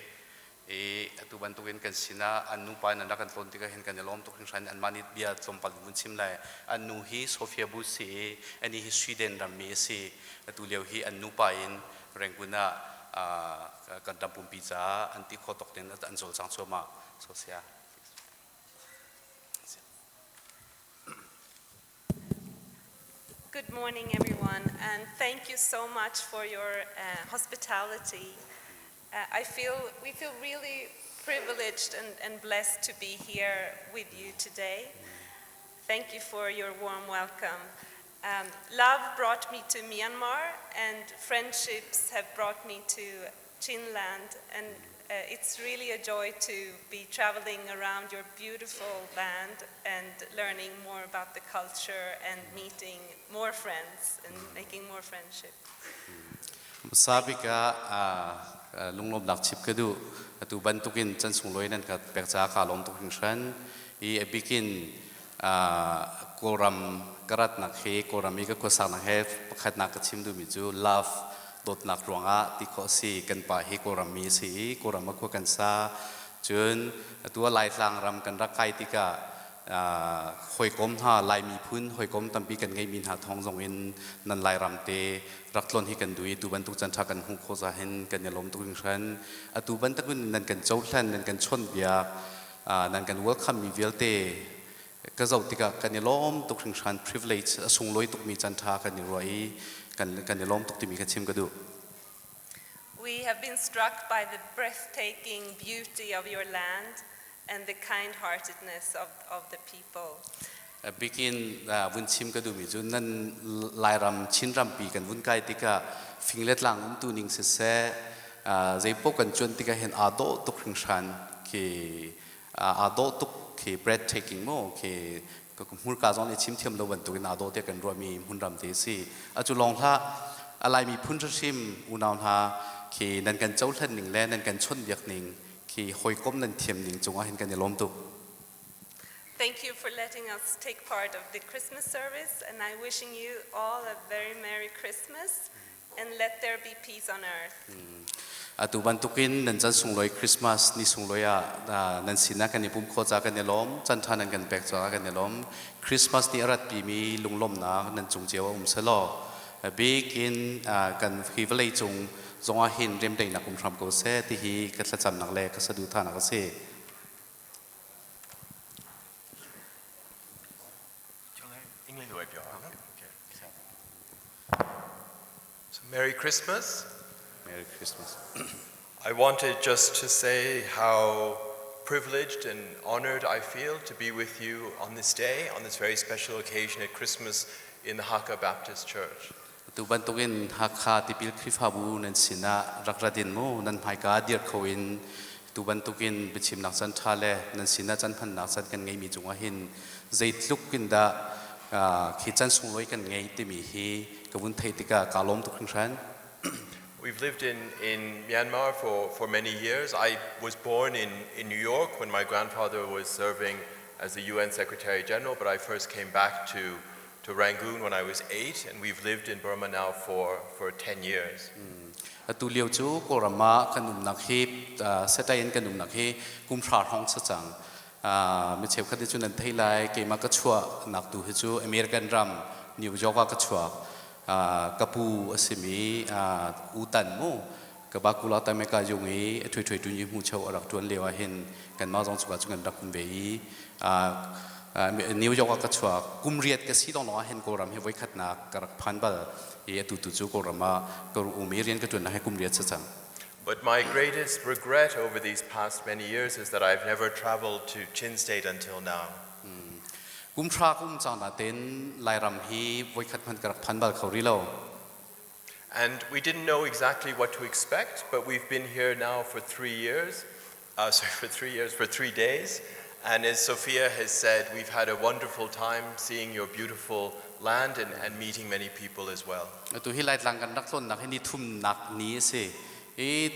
I atu bantukin kan sinah an nupa in an rak kan tlawn tikah hin kan i lawm tuk hringhran. Anmah nih bia tlawmpal in vun chim lai. An nu hi Sophia Bush si i anih hi Sweden rammi a si. Atu lio hi an nupa in Rangoon ah kan ram pumpi caah an ti khawh tawk tein an cawlcang cuahmah. Sophia. Good morning, everyone, and thank you so much for your uh, hospitality. Uh, I feel, we feel really privileged and, and blessed to be here with you today. Thank you for your warm welcome. Um, love brought me to Myanmar, and friendships have brought me to Chinland, and uh, it's really a joy to be traveling around your beautiful land and learning more about the culture and meeting more friends and making more friendship. Sabika lunglawmnak chip ka duh atu bantukin chan sunglawi nan ka pek caah ka lawm tuk hringhran i a bikin Kawlram ka ratnak hi Kawlram i ka khuasaknak he pakhatnak ka chim duhmi cu love dawtnak ruangah ti khawh a si. Kan pa hi Kawlram mi a si i Kawlram ah khua kan sa. Cun atu ah Laitlang ram kan rak kai tikah hawikom hna Lai miphun hawikom tampi kan ngeihmi hna thawng zong in nan Lairam te rak tlawn hi kan duh i tu bantuk caan ṭha kan hmuh khawh caah hin kan i lawm tuk hringhran. Atu bantuk in nan kan cohlan, nan kan chawnhbiak, nan kan welcome mi vialte ka zoh tikah kan i lawm tuk hringhran privilege a sunglawi tukmi caan ṭha kan i ruah i kan kan i lawm tuk timi kha chim ka duh. We have been struck by the breathtaking beauty of your land and the kind-heartedness of, of the people. Bikin vun chim ka duhmi cu nan Lairam Chinrampi kan vun kai tikah fing le tlang umtu ning siseh zeipaoh kan cuan tikah hin aa dawh tuk hringhran khi aa dawh tuk khi breathtaking mu khi hmurka zong nih chim thiam lo bantukin aa dawh tiah kan ruahmi hmunram te si acu lawng hlah a Laimi phun hrim unau hna khi nan kan cohlan ning le nan kan chawnhbiak ning khi hawikom nan thiam ning cungah hin kan i lawm tuk Thank you for letting us take part of the Christmas service, and I'm wishing you all a very Merry Christmas and let there be peace on earth. Atu bantukin nan chan sunglawi Christmas ni sunglawi ah nan sinah kan i pum kho ca kan i lawm chan ṭha nan kan pek caah kan i lawm Christmas ni a rat pimi lunglawmnak nan cung cio a um selaw bikin kan hi vawlei cung zongah hin remdaihnak um hram ko seh ti hi ka thlacamnak le ka saduhthahnak a si. So Merry Christmas. Merry Christmas. I wanted just to say how privileged and honored I feel to be with you on this day, on this very special occasion at Christmas in the Hakka Baptist Church. Tu bantukin Hakha tipil Khrihfabu nan sinah rak rat in mu nan hmaika dir kho in tu bantukin biachimnak caan ṭha le nan sinah caan hmannak caan kan ngeihmi cungah hin zeitluk in dah khi caan sunglawi kan ngei timi hi ka vun theih tikah kaa lawm tuk hringhran. We've lived in, in Myanmar for, for many years. I was born in, in New York when my grandfather was serving as the UN Secretary General, but I first came back to, to Rangoon when I was eight, and we've lived in Burma now for, for 10 years. Atu lio cu Kawlram ah kan umnak hi setlai in kan umnak hi kum hra hrawng sa cang. Mi cheukhat nih cun nan thei lai keimah ka chuahnak tu hi cu American ram New York ah ka chuak. Ka pu a simi U Tan mu. Ka ba kula tameka yung i a thui thui tu ni mu cheu a rak tuan lio ah hin kan mah zong chuka cu kan rak um ve i New York ah ka chuak kum riat ka si dong lawng ah hin Kawlram hi voi khatnak ka rak phan bal i atu tu cu Kawlram ah ka um i rian ka tuan nak hi kum riat sa cang. But my greatest regret over these past many years is that I've never traveled to Chin State until now. Kum hra ka um cang nain Lairam hi voikhat hmanh ka rak phan bal kho rih lo. And we didn't know exactly what to expect, but we've been here now for 3 years, sorry, for 3 years, for 3 days. And as Sophia has said, we've had a wonderful time seeing your beautiful land and meeting many people as well. Atu hi Laitlang kan rak tlawnnak hi ni thumnak ni a si. I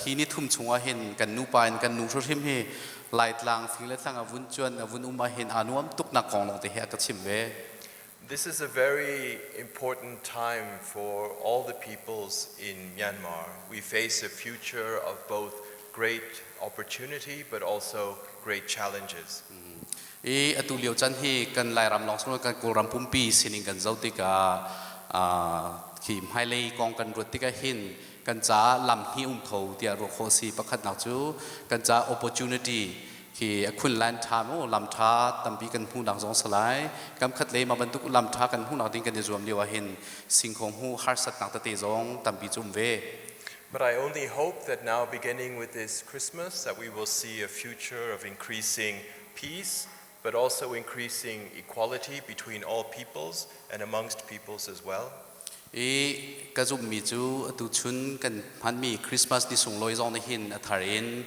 hi ni thum chungah hin kan nupa in kan nu hrim hi Laitlang fing le tlang a vun cuan a vun um ah hin aa nuam tuk nak kong lawng te hi a ka chim ve. This is a very important time for all the peoples in Myanmar. We face a future of both great opportunity but also great challenges. I atu lio chan hi kan Lairam lawng sung kan Kawlram pumpi sining kan zoh tikah khi hmailei kong kan ruat tikah hin kan ca lam hi um kho tiah ruah khawh si. Pakhatnak cu kan ca opportunity khi a khun lan tha mu lam tha tampi kan hmuhnak zong salai kam khat le ma bantuk lam tha kan hmuhnak ding kan i zuam lio ah hin singkhong hu harsatnak tete zong tampi cu um ve. But I only hope that now, beginning with this Christmas, that we will see a future of increasing peace, but also increasing equality between all peoples and amongst peoples as well. I ka zummi cu atu chun kan hmanmi Christmas ni sunglawi zong nih hin a thar in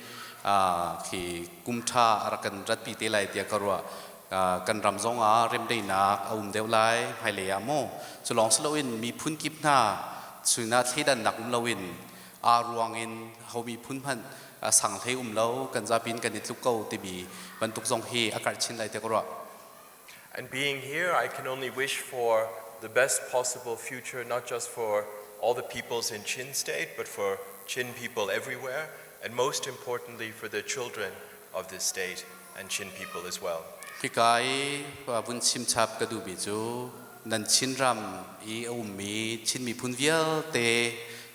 khi kum ṭha a rak kan ratpi te lai tiah ka ruah. Kan ram zong ah remdaihnak a um deuh lai hmailei ah mu. Cu lawng si loin miphun kip hna sinah thleidannak um loin aa ruang in ho miphun hmanh sang hlei um lo, kan zapi in kan i tluk ko timi bantuk zong hi a karh chin lai tiah ka ruah. And being here, I can only wish for the best possible future, not just for all the peoples in Chin State, but for Chin people everywhere, and most importantly for the children of this state and Chin people as well. Hika i vun chimchap ka duhmi cu nan Chinram i a ummi Chin miphun vialte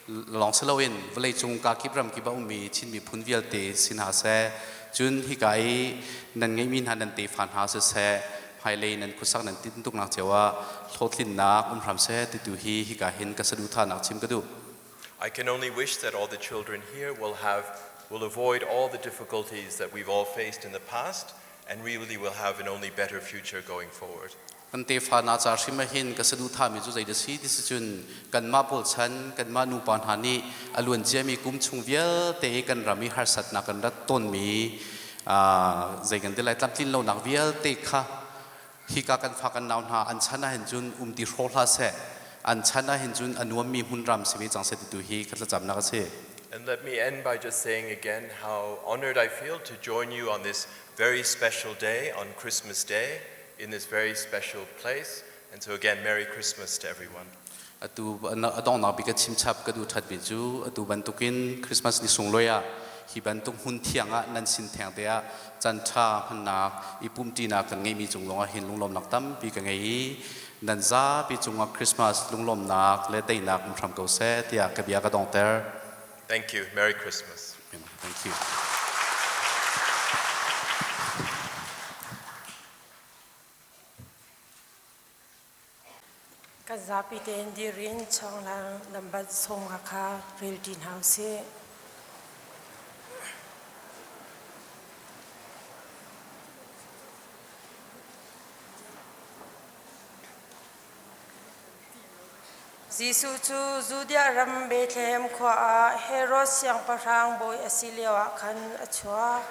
lawng si loin vawleicung kakip ram kip a ummi Chin miphun vialte si hna seh, cun hika i nan ngeihmi hna nan tefa hna siseh, hmailei nan khuasak nan tintuknak cio ah hlawhtlinnak um hram seh ti tu hi hika hin ka saduhthahnak chim ka duh. I can only wish that all the children here will avoid all the difficulties that we've all faced in the past and really will have an only better future going forward. Kan tefa na ca hrim ah hin ka saduhthahmi cu zei dah si ti si cun kanmah pawl chan, kanmah nupa hna nih a luan ciami kum chung vialte i kan ram i harsatnak kan rat tawnmi zei kan ti lai, tlamtlin lonak vialte kha hika kan fa kan nau hna an chan ah hin cun um ti hraw hlah seh, an chan ah hin cun a nuammi hmunram si ve cang seh ti tu hi ka thlacamnak a si. And let me end by just saying again how honored I feel to join you on this very special day, on Christmas Day, in this very special place. And so again, Merry Christmas to everyone. Atu a donghnak bik a chimchap ka duh ṭhatmi cu atu bantukin Christmas ni sunglawi ah hi bantuk hmun thiang ah nan sin theng te ah caan ṭha hmannak i pumṭinak kan ngeihmi cung lawngah hin lunglawmnak tampi ka ngei i nan zapi cungah Christmas lunglawmnak le daihnak um hram ko seh tiah ka bia ka dongter. Thank you. Merry Christmas. Thank you. Kan zapi tein dirin chawnglang lambat sawmnga kha rel ṭi hna usih. Jesuh cu Judea ram Bethlehem khua ah Herod siangpahrang bawi a si lioah khan a chuak.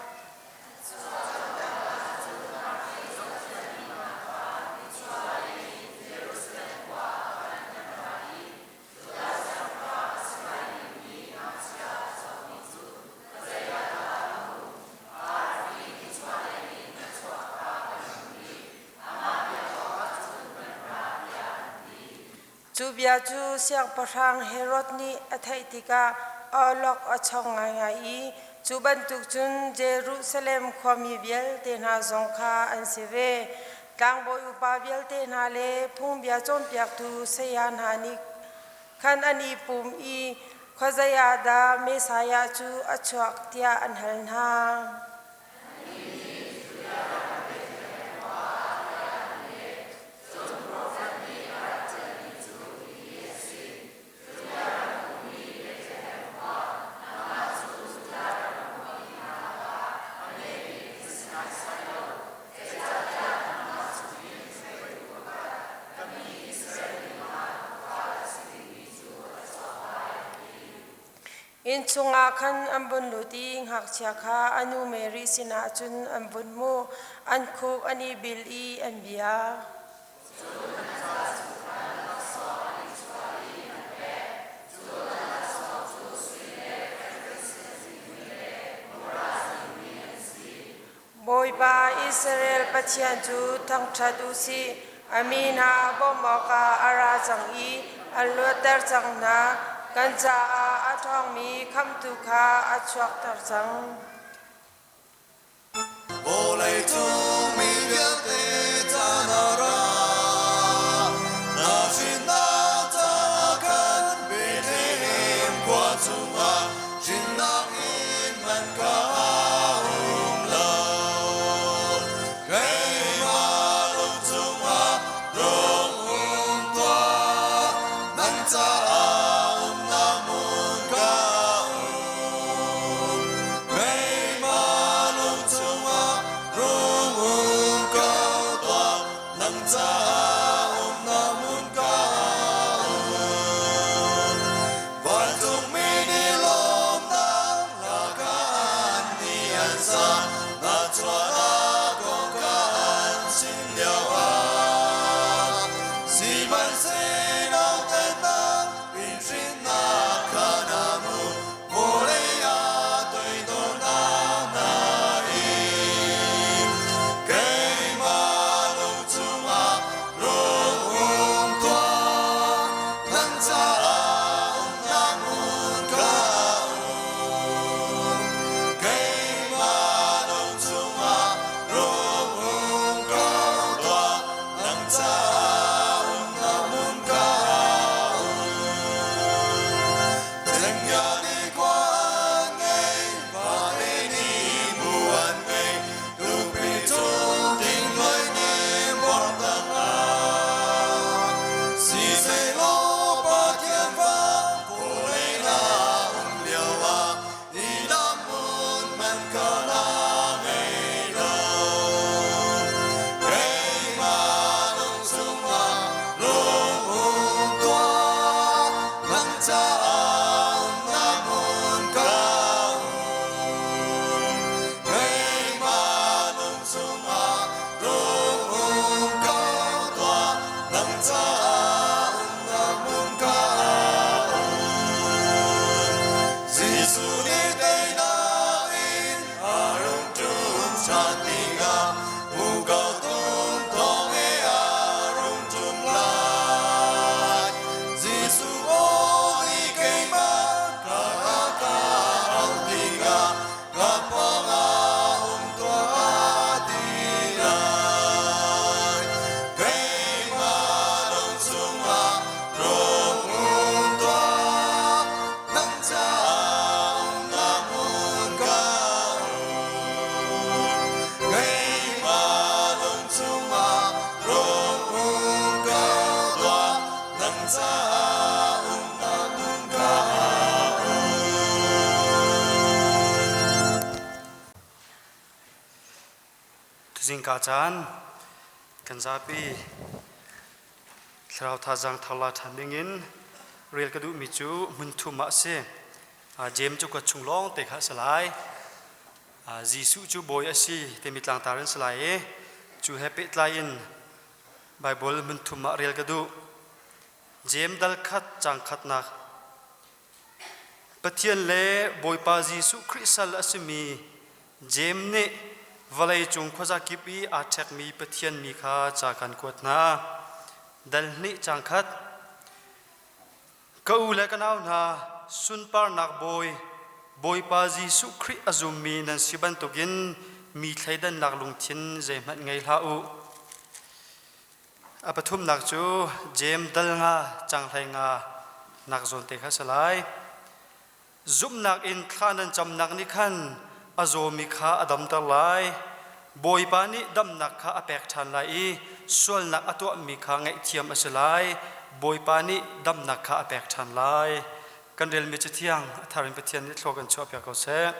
Cu bia cu siangpahrang Herod nih a theih tikah a awlok a chong ngaingai i cu bantuk cun Jerusalem khuami vialte hna zong kha an si ve. Tlangbawi upa vialte hna le phungbia cawnpiaktu saya hna nih khan an i pum i. Khuazei ah dah Messiah cu a chuak tiah an hal hna. Inn chungah khan an vun lut i ngakchia kha a nu Mary sinah cun an vun hmuh. An khuk an i bil i an biak. Bawipa Israel Pathian cu thangṭhat u sih. A mi hna bawmh awkah a ra cang i an luatter cang hna. Kan caah a ṭhawngmi khamhtu kha a chuakter cang. Vawlei cung mi vialte caan a ra. Na hrinnak caah khan Bethlehem khua chungah hrinnak inn man ka um lo. Keimah lung chungah rung um tuah, nan caah umnak hmun ka um. Keimah lung chungah rung um ko tuah, nang caah umnak hmun ka um. Vancungmi nih lawmnak hla kha an ni an sa, na chuahnak kong kha an chim lio ah. Sihmanhsehlaw nautatnak in hrinnak kha na hmuh, vawlei ah toidornak na in. Keimah lung chungah rung um tuah, nan caah umnak hmun ka um. Keimah lung chungah rung um ko tuah, nang caah umnak hmun ka um. Tengya ni khua an ngei, vate nih bu an ngei, tupi cung tinglawi nih bawrtang ah. Sihsehlaw Pathian fa vawlei na um lio ah, i dam hmun man ka la ngei lo. Keimah lung chungah rung um tuah, nang caah umnak hmun ka um. Keimah lung chungah rung um ko tuah, nang caah umnak hmun ka um. Jesuh nih teinak in a rung ṭum ṭhan tikah muko tum thawng he a rung ṭum lai. Jesuh aw nih keimah ka ka auh tikah ka pawngah um tuah ti lai. Keimah lung chungah rung um tuah, nang caah umnak hmun ka um. Keimah lung chungah rung um ko tuah, nang caah umnak hmun ka um. Tuzingka caan kan zapi thlarau thazaang tharla ṭhan dingin rel ka duhmi cu hmun thum ah a si. Jeim cu ka chung lawng te kha a si lai. Jesuh cu bawi a si timi tlangtar an si lai i cu he pehtlai in Baibal hmun thum ah rel ka duh. Jeim dal khat caang khatnak Pathian le Bawipa Jesuh Khrih sal a simi Jeim nih vawleicung khuazakip i aa ṭhekmi Pathian mi kha ca kan kuat hna. Dal hnih caang khat Ka u le ka nau hna, sunparnak Bawi, Bawipa Jesuh Khrih a zummi nan si bantukin mi thleidannak lungthin zeihmanh ngei hlah u. A pathumnak cu Jeim dal nga canghlei nga nak zawn te kha si lai. Zumhnak in thla nan camnak nih khan a zawmi kha a damter lai. Bawipa nih damnak kha a pek ṭhan lai i sualnak a tuahmi kha ngaihthiam a si lai. Bawipa nih damnak kha a pek ṭhan lai. Kan relmi Cathiang a thar in Pathian nih thlua kan chuahpiak ko seh.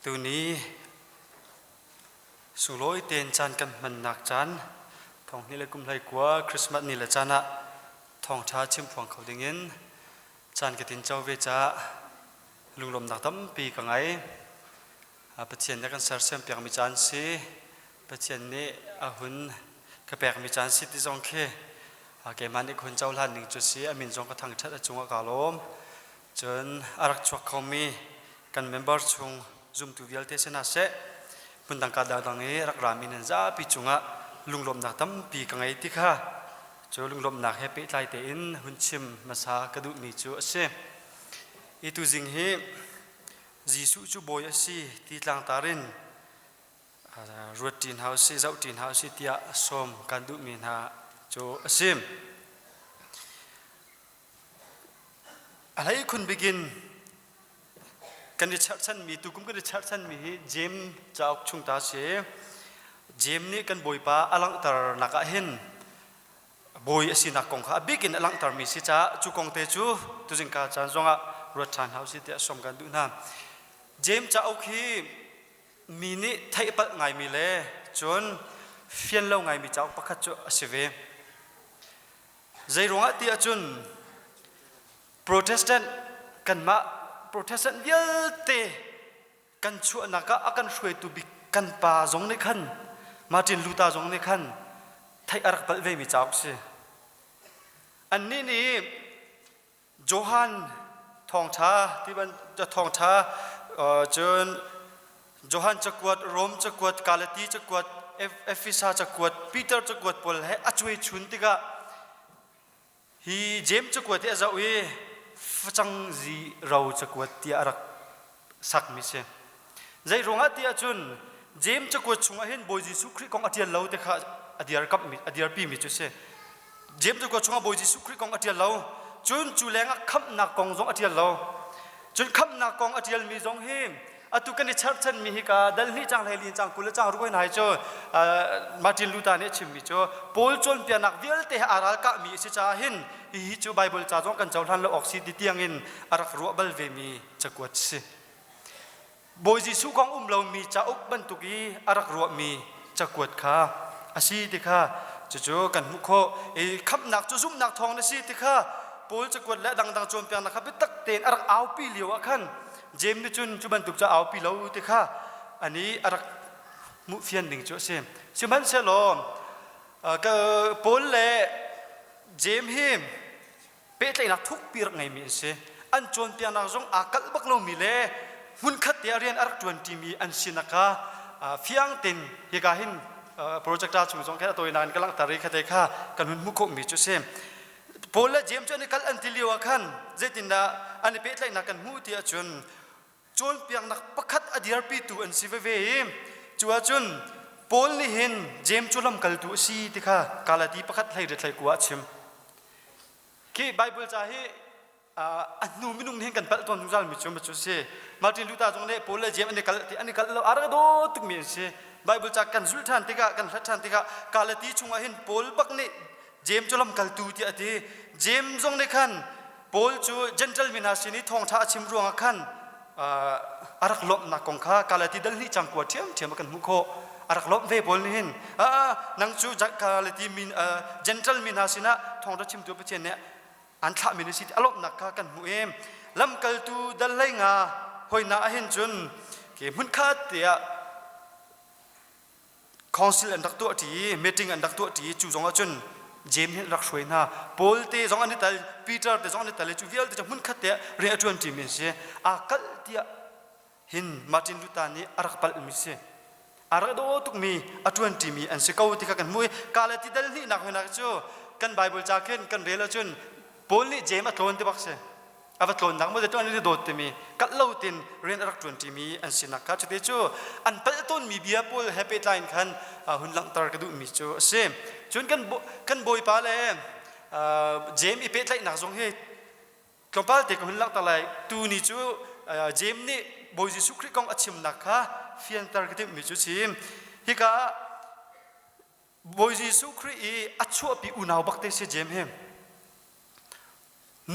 Tuni sunglawi tein caan kan hmannak caan thong hnih le kum hlei kua Christmas ni le caan ah thawngṭha chimphuang kho dingin caan ka tin co ve caah lunglawmnak tampi ka ngei. Pathian nih a kan sersiam piakmi caan si. Pathian nih a hun ka pekmi caan si ti zong khi keimah nih ka hun cohlan ning cu si. A min zong ka thangṭhat a cungah kaa lawm. Cun a rak chuak khomi kan member chung zumtu vialte si hna seh hmundang ka dangdang i rak rami nan zapi cungah lunglawmhnak tampi ka ngei ti kha cu lunglawmhnak he pehtlai tein hun chim hmasa ka duhmi cu a si. I tuzing hi Jesuh cu bawi a si ti tlangtar in ruat ṭi hna usih, zoh ṭi hna usih tiah sawm kan duhmi hna cu a si. A hleikhun bikin. Kan i cherhchanmi tukum kan i cherhchanmi hi Jeim cauk chung ta si. Jeim nih kan Bawipa a langhternak ah hin bawi a sinak kong kha a bik in a langhtermi si caah cu kong te cu tuzingka caan zongah ruat ṭhan hau si tiah sawm kan duh hna. Jeim cauk hi mi nih theih palh ngaimi le cun fian lo ngaimi cauk pakhat cu a si ve. Zei ruangah ti ahcun Protestant kanmah Protestant vialte kan chuahnak ah a kan hruaitu bik kan pa zong nih khan Martin Luther zong nih khan theih a rak palh vemi cauk si. Annih nih Johan thawngṭha ti ban thawngṭha cun Johan cakuat, Rom cakuat, Galati cakuat, Efesa cakuat, Peter cakuat pawl he a cuai chun tikah Hi Jeim cakuat hi a zoh i facang zi ro cakuat tiah a rak sakmi si. Zei ruangah ti ahcun Jeim cakuat chungah hin Bawi Jesuh Khrih kong a ṭial lo ti kha a dirkamhmi a dirpimi cu si. Jeim cakuat chungah Bawi Jesuh Khrih kong a ṭial lo. Cun cu lengah khamhnak kong zong a ṭial lo. Cun khamhnak kong a ṭialmi zong hi atu kan i cherhchanmi hi ka dal hnih cang hlei cang 20 le cang ruk hna hi cu Martin Luther nih a chimmi cu Paul cawnpiaknak vialte he aa ralkahmi a si caah hin hihi cu Bible ca zong kan cohlan lo awk si ti tiangin a rak ruah bal vemi cakuat si. Bawi Jesuh kong um lomi cauk bantuk i a rak ruahmi cakuat kha a si ti kha cucu kan hmuh khawh i khamhnak cu zumhnak thawng na si ti kha Paul cakuat le dangdang cawnpiaknak kha biatak tein a rak aupi lio ah khan Jeim nih cun cu bantuk cu aupi lo ti kha ani a rak hmuh fian ding cu a si. Sihmanhsehlaw Paul le Jeim hi pehtlaihnak thukpi rak ngeimi an si. An cawnpiaknak zong aa kalh bak lomi le hmunkhat te ah rian a rak ṭuanṭimi an sinak kha fiang tein hika hin projector chung zong khin a tawinak in ka langhter i khate kha kan hun hmuh khawhmi cu a si. Paul le James cu an i kal an ti lio ah khan zeitindah an i pehtlaihnak kan hmuh ti ahcun cawnpiaknak pakhat a dirpitu an si veve i cu ahcun Paul nih hin James cu lamkaltu a si ti kha Galati pakhat hlei rit hlei kua a chim. Khi Bible ca hi a hnu minung nih hin kan palh tawn zungzal mi cu cu si. Martin Luther zong nih Paul le James an i kal ti an i kal lo a rak daw tukmi an si. Bible ca kan zulh ṭhan tikah kan hlat ṭhan tikah Galati chungah hin Paul bak nih Jeim cu lamkaltu tiah a ti. Jeim zong nih khan Paul cu Gentile mi hna sin i thawngṭha a chim ruangah khan a rak lawmhnak kong kha Galati dal hnih cang kua ṭhiamṭhiam a kan hmuh khawh. A rak lawmh ve Paul nih hin nang cu Galati mi Gentile mi hna sinah thawngṭha chimtu Pathian nih an thlahmi na si ti a lawmhnak kha kan hmuh i lamkaltu dal hlei nga hoina ahhin cun ke hmunkhat tiah council an rak tuah ṭi meeting an rak tuah ṭi cu zong ahcun James nih rak hruai hna Paul te zong an i tel Peter te zong an i tel i cu vialte cu hmunkhat te rian a ṭuan ṭimi an si aa kalh tiah hin Martin Luther nih a rak palhmi si a rak daw tukmi a ṭuan ṭimi an si ko ti kha kan hmuh i kale ti dal hnihnak hna cu kan Bible ca khin kan rel ahcun Paul nih James a tlawn ti bak si a va tlawnnak maw tuan i dawt timi kalh lo tin rian a rak ṭuan ṭimi an sinak kha cuti cu an palh tawnmi bia pawl he pehtlai in khan hun langhter ka duhmi cu a si cun kan kan bawipa le James i pehtlaihnak zong hi tlawmpal te ka hun langhter lai tu ni cu James nih Bawi Jesuh Khrih kong a chimnak kha fianter ka timhmi cu si hika Bawi Jesuh Khrih i a chuahpi unau bak te si James hi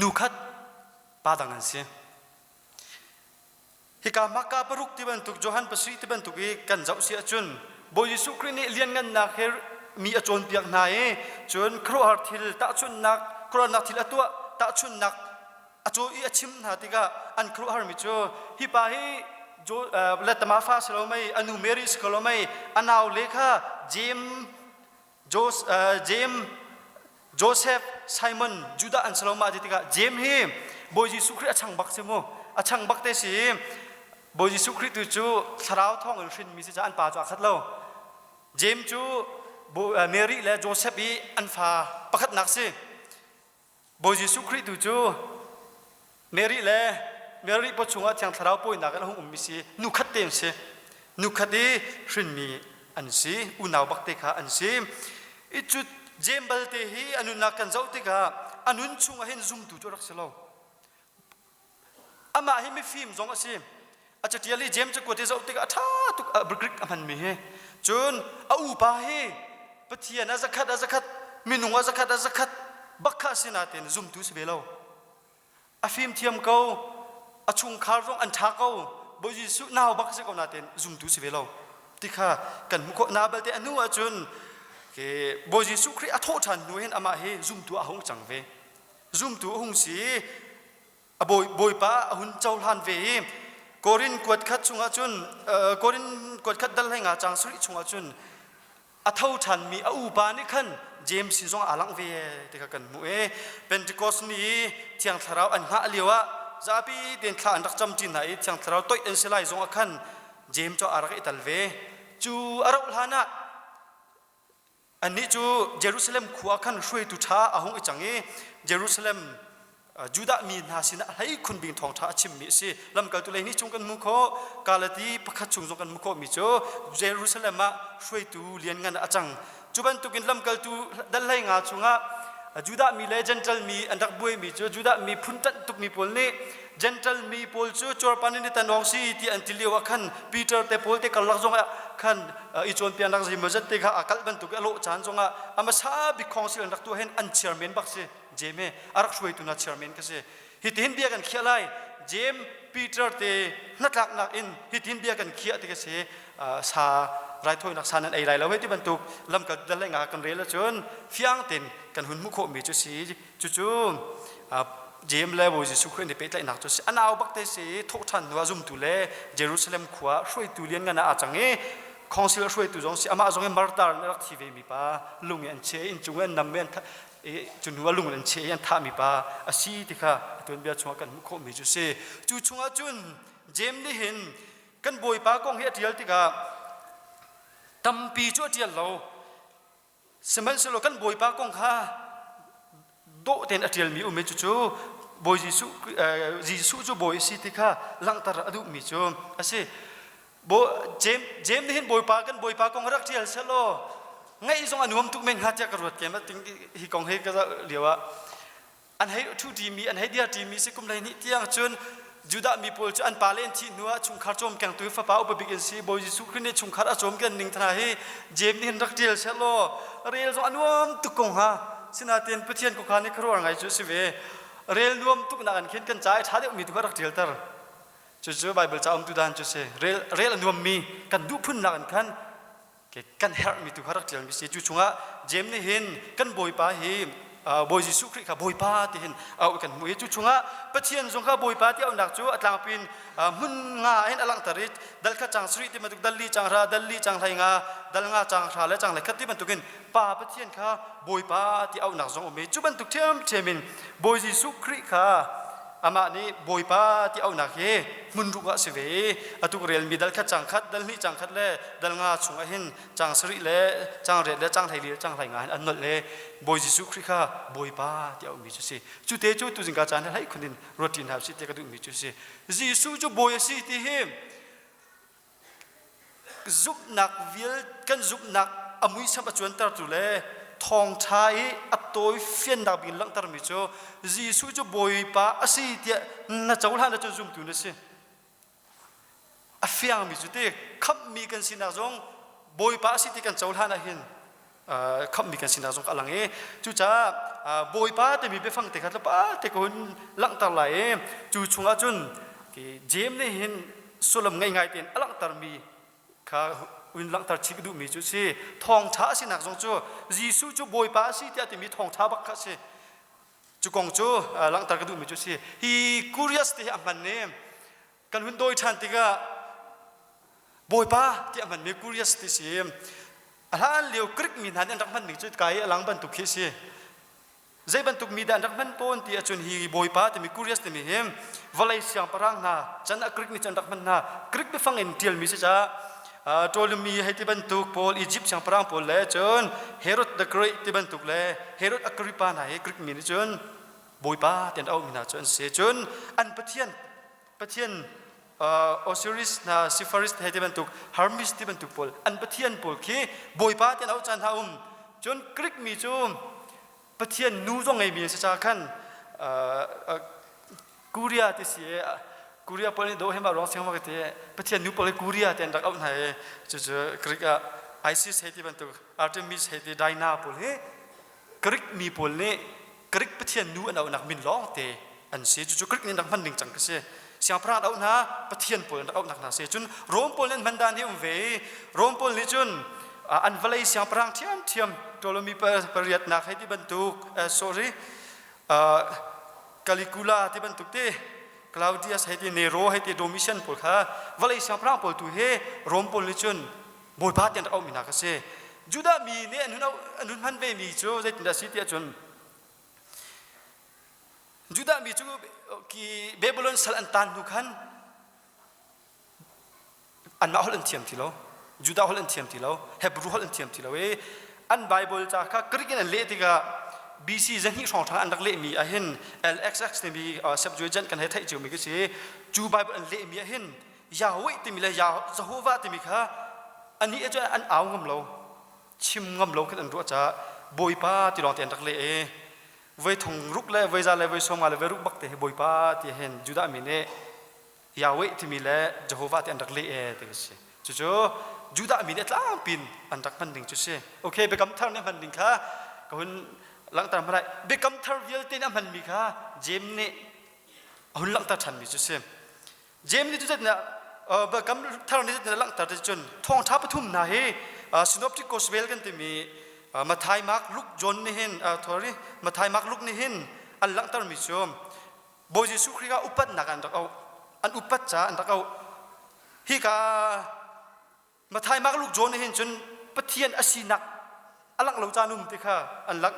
nu khat pa dang an si. Hika Maka paruk ti bantuk Johan pasarih ti bantuk i kan zoh si ahcun Bawi Jesuh Khrih nih lianngannak he mi a cawnpiak hna i cun khuaruahhar thil tahchunhnak khuaruahnak thil a tuah tahchunhnak a caw i a chim hna tikah an khuaruahharmi cu hi pa hi Letama fa si lo mei a nu Mary si ko lo mei a nau le kha James James Joseph Simon Judah an si lo ma ti tikah James hi Bawi Jesuh Khrih a chang bak si mu a chang bak te si Bawi Jesuh Khrih tu cu thlarau thawng in hrinmi si caah an pa cu a khat lo James cu Mary le Joseph i an fa pakhatnak si Bawi Jesuh Khrih tu cu Mary le Mary paw chungah Thiang Thlarau pawinak in a hung ummi si nu khat te an si. Nu khat i hrinmi an si, unau bak te kha an si. I cu Jeim balte hi a nunnak kan zoh tikah a nun chungah hin zumtu cu a rak si lo. Amah hi mifim zong a si. A catial i James cakuat hi zoh tikah a ṭha tuk a Greek a hmanmi hi. Cun a upa hi Pathian a zakhat a zakhat minung a zakhat a zakhat bak kha si nain zumtu si ve lo. A fimthiam ko, a chungkhar zong an ṭha ko, Bawi Jesuh nau bak si ko nain zumtu si ve lo. Ti kha kan hmuh khawh. Na balte a hnu ahcun Bawi Jesuh Khrih a thawh ṭhan hnu hin amah hi zumtu a hung cang ve. Zumtu a hung si a bawipa a hun cohlan ve i Korin kuat khat chungah cun Korin kuat khat dal hlei nga cang sarih chungah cun a tho ṭhanmi a upa nih khan James sin zong aa langh ve ti kha kan hmuh i Pentecost ni i Thiang Thlarau an hngah lio ah zapi tein thla an rak cam ṭi hna i Thiang Thlarau toih an si lai zong ah khan James cu a rak i tal ve. Cu a rauh hlan ah Annih cu Jerusalem khua khan hruaitu ṭha a hung i cang i Jerusalem Judah mi hna sinah hlei khun bing thawngṭha a chimmi a si. Lamkaltu lei nih chung kan hmuh khawh. Galati pakhat chung zong kan hmuh khawhmi cu Jerusalem ah hruaitu lianngan a cang. Cu bantukin lamkaltu dal hlei nga chungah Judah mi le Gentile mi an rak buaimi cu Judah mi phun ṭanh tukmi pawl nih Gentile mi pawl cu cuarpan in i tan awk si ti an ti lio ah khan Peter te pawl te karlak zong ah khan i cawnpiaknak zeimawzat te kha aa kalh bantuk i a lawh caan zong ah a hmasa bik khawngsil an rak tuah hin an chairman bak si Jeim a rak hruaitu hna chairman ka si. Hitihin bia kan khiah lai. Jeim Peter te hnatlaknak in hitihin bia kan khiah ti ka si. Sa raithawinak sa nan ei lai lo hei ti bantuk lamkal dal le nga kan rel ahcun fiang tein kan hun hmuh khawhmi cu si. Cucu Jeim le Bawi Jesuh Khrih an i pehtlaihnak cu si. A nau bak te si thawhṭhan hnu ah zumtu le Jerusalem khua hruaitu lianngan ah aa cang i council hruaitu zong si amah zong hi martar in a rak thi ve mi pa lung i an che inn cung i an nam i an i cu hnu ah lung in an cheh i an thahmi pa a si ti kha a tuanbia chungah kan hmuh khawhmi cu si. Cu chungah cun Jeim nih hin kan Bawipa kong hi a ṭial tikah tampi cu a ṭial lo. Sihmanhsehlaw kan Bawipa kong kha dawh tein a ṭialmi um i cucu Bawi Jesuh, Jesuh cu Bawi a si ti kha langhter a duhmi cu a si. Jeim, Jeim nih hin Bawipa kan Bawipa kong rak ṭial sehlaw ngaih zong a nuam tuk men hnga tiah ka ruat kem hi kong hi ka zoh lio ah an hei ṭhu ṭimi an hei dir ṭimi si kum 12 tiang cun Judah mi pawl cu an pale an thih hnu ah chungkhar cawmkengtu fapa upa bik an si Bawi Jesuh Khrih nih chungkhar a cawmken ning hna hi Jeim nih hin rak ṭial sehlaw rel zong a nuam tuk ko hnga sinain Pathian khuakhan nih khuaruahar ngai cu a si ve rel nuam tuk nak an khin kan ca i ṭha deuhmi tu kha rak ṭialter cucu Bible ca umtu dan cu si rel rel a nuammi kan duh phunnak in khan kan herhmi tu kha rak ṭialmi si cu chungah Jeim nih hin kan Bawipa hi Bawi Jesuh Khrih kha Bawipa ti hin auh kan hmuh i cu chungah Pathian zong kha Bawipa ti auhnak cu a tlangpi in hmun nga hin a langhter i dal khat cang sarih ti bantuk dal li cang hra dal li cang hlei nga dal nga cang hra le cang hlei khat ti bantukin Pa Pathian kha Bawipa ti auhnak zong um i cu bantuk ṭhiamṭhiam in Bawi Jesuh Khrih kha amah nih Bawipa ti auhnak hi hmun ruk ah si ve i atu ka relmi dal khat cang khat dal hnih cang khat le dal nga chung ah hin cang sarih le cang riat le cang hleili le cang hlei nga hin an nolh le Bawi Jesuh Khrih kha Bawipa ti auhmi cu si cu te cu tuzingka caan hi hlei khun in ruat ṭi hna usih ti ka duhmi cu si Jesuh cu Bawi a si ti hi Zumhnak vial kan zumhnak a muisam a cuantertu le thawngṭha i a tawi fiannak bik in langhtermi cu Jesuh cu Bawipa a si tiah na cohlan ahcun zumtu na si. A fiangmi cu ti khamhmi kan sinak zong Bawipa a si ti kan cohlan ahhin khamhmi kan sinak zong a lang i cucaah Bawipa timi biafang te kha tlawmpal te ka hun langhter lai i cu chungah cun Jeim nih hin sullam ngei ngai tein a langhtermi kha hun langhter chih ka duhmi cu si thawngṭha a sinak zong cu Jesuh cu Bawipa a si tiah timi thawngṭha bak kha a si cu kong cu langhter ka duhmi cu si hi Kurios te hi a hman i kan hun dawi ṭhan tikah Bawipa tiah hmanmi Kurios ti si. A hlan lio Greek mi hna nih an rak hmanmi cu ka i a lang bantuk khi a si. Zei bantuk mi dah an rak hman tawn ti ahcun hi Bawipa timi Kurios timi hi vawlei siangpahrang hna chan ah Greek nih cun an rak hman hna. Greek biafang in ṭialmi si caah Ptolemy hei ti bantuk pawl Egypt siangpahrang pawl le cun Herod the Great ti bantuk le Herod Agrippa hna hi Greek mi nih cun Bawipa ti an auhmi hna cu an si. Cun an pathian Pathian Osiris hna Sifaris hei ti bantuk Hermes ti bantuk pawl an pathian pawl khi Bawipa ti an auh caan hna um cun Greek mi cu pathian nu zong ngeimi an si caah khan Korea ti si. Korea pawl nih do he ma ruang siang ma ka ti Pathian nu pawl hi Korea te an rak auh hna i cucu Greek ah Isis hei ti bantuk Artemis hei ti Diana pawl hi Greek mi pawl nih Greek Pathian nu an auhnak min lawng te an si. Cucu Greek nih an rak hman ning cang ka si. Siangpahrang an auh hna, Pathian pawl an rak auhnak hna si. Cun Rom pawl nih an hman dan hi um ve i Rom pawl nih cun an vawlei siangpahrang ṭhiamṭhiam Ptolemy pariatnak hei ti bantuk sorry Caligula ti bantuk te Claudius hei ti Nero hei ti Domitian pawl kha vawlei siangpahrang pawl tu hi Rom pawl nih cun Bawipa ti an rak auhmi hna kha si. Judah mi nih an hun, an hun hman vemi cu zeitindah a si tiah cun Judah mi cu ki Babylon sal an tan hnu khan anmah holh an thiam ti lo. Judah holh an thiam ti lo. Hebrew holh an thiam ti lo i an Bible ca kha Greek in an leh tikah BC zahnih hrawng ṭhan an rak lehmi ahhin LXX timi Septuagint kan hei theih ciomi khi si. Cu Bible an lehmi ahhin Yahweh timi le Jehovah timi kha anih cu an au ngam lo chim ngam lo khin an ruah caah Bawipa ti lawng te an rak leh i voi thong ruk le voi za le voi sawm nga le voi ruk bak te hi Bawipa ti hin Judah mi nih Yahweh timi le Jehovah ti an rak leh e ti si cucu Judah mi nih tlangpin an rak hman ding cu si okay biakam thar nih hman ding kha ka hun langhter hmalai biakam thar vialte nih a hmanmi kha James nih a hun langhter ṭhanmi cu si James nih cuzetnak biakam thar nih zeitin langhter ti cun thawngṭha pathum hna hi synoptic gospel kan timi Matthai, Mark, Luke, John nih hin sorry Matthai, Mark, Luke nih hin an langhtermi cu Bawi Jesuh Khrih ah upatnak an rak auh an upat caah an rak auh hika Matthai, Mark, Luke, John nih hin cun Pathian a sinak a langh lo caan um ti kha an langh.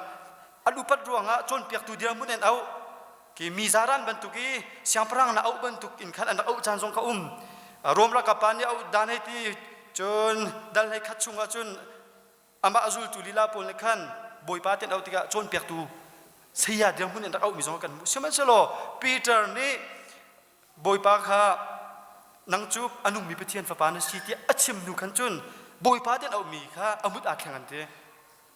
An upat ruangah cawnpiaktu dirhmun an auh. Ki mi zaran bantuk i siangpahrang na auh bantuk in khan an rak auh caan zong kha um. Rom ralkap pa nih auh dan hei ti cun dal hlei khat chungah cun amah a zultu lila pawl nih khan Bawipa ti an auh tikah cawnpiaktu saya dirhmun in rak auhmi zong kan hmuh. Sihmanhsehlaw Peter nih Bawipa kha nang cu a nungmi Pathian fapa na si tiah a chim hnu khan cun Bawipa ti an auhmi kha a mut aa thleng an ti.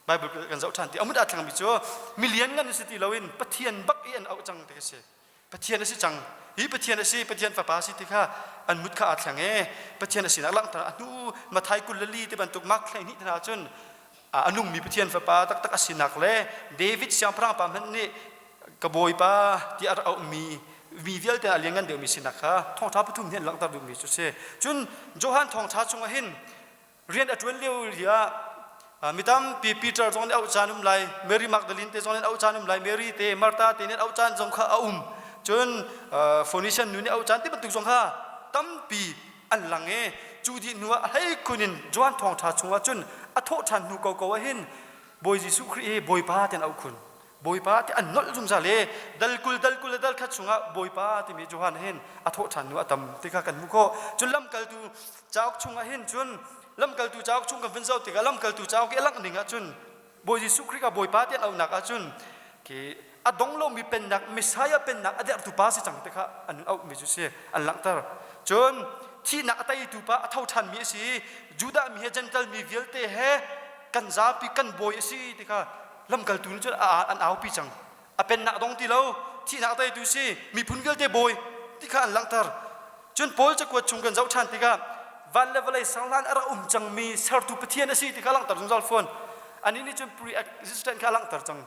Bible kan zoh ṭhan ti a mut aa thlengmi cu milian ngan si ti loin Pathian bak i an auh cang ti a si. Pathian a si cang. Hi Pathian a si, Pathian fapa a si ti kha an mut kha aa thleng i Pathian a sinak langhter a hnu Mathai 22 ti bantuk Mark 12 hna cun a nungmi Pathian fapa taktak a sinak le David siangpahrang pa hmanh nih ka bawipa ti a rak auhmi mi vialte a lianngan deuhmi sinak kha thawngṭha pathum nih an langhter duhmi cu si. Cun Johan thawngṭha chungah hin rian a ṭuan lio ah mi tampi Peter zong nih auh caan um lai, Mary Magdalene te zong nih auh caan um lai, Mary te, Martha te nih auh caan zong kha a um. Cun Phoenician nu nih auh caan ti bantuk zong kha tampi an lang i cu dih hnu ah a hleikhun in Johan thawngṭha chungah cun a thawh ṭhan hnu koko ah hin Bawi Jesuh Khrih hi Bawipa ti an auh khun. Bawipa ti an nolh zungzal i dal kul dal kul le dal khat chungah Bawipa timi Johan hin a thawh ṭhan hnu a tam ti kha kan hmuh khawh. Cun lamkaltu cauk chungah hin cun lamkaltu cauk chung kan vun zoh tikah lamkaltu cauk i a langh ning ah cun Bawi Jesuh Khrih kha Bawipa ti an auhnak ah cun khi a dong lomi pennak Messiah pennak a derhtu pa si cang ti kha an auhmi cu si an langhter. Cun thihnak a teitu pa a tho ṭhanmi a si i Judah mi he Gentile mi vialte he kan zapi kan bawi a si ti kha lamkaltu nih cun an aupi cang a pennak dong ti lo thihnak teitu si miphun vialte bawi ti kha an langhter cun Paul cakuat chung kan zoh ṭhan tikah van le vawlei serhlan a rak um cangmi sertu Pathian a si ti kha langhter zungzal fawn anih nih cun pre-existent kha langhter cang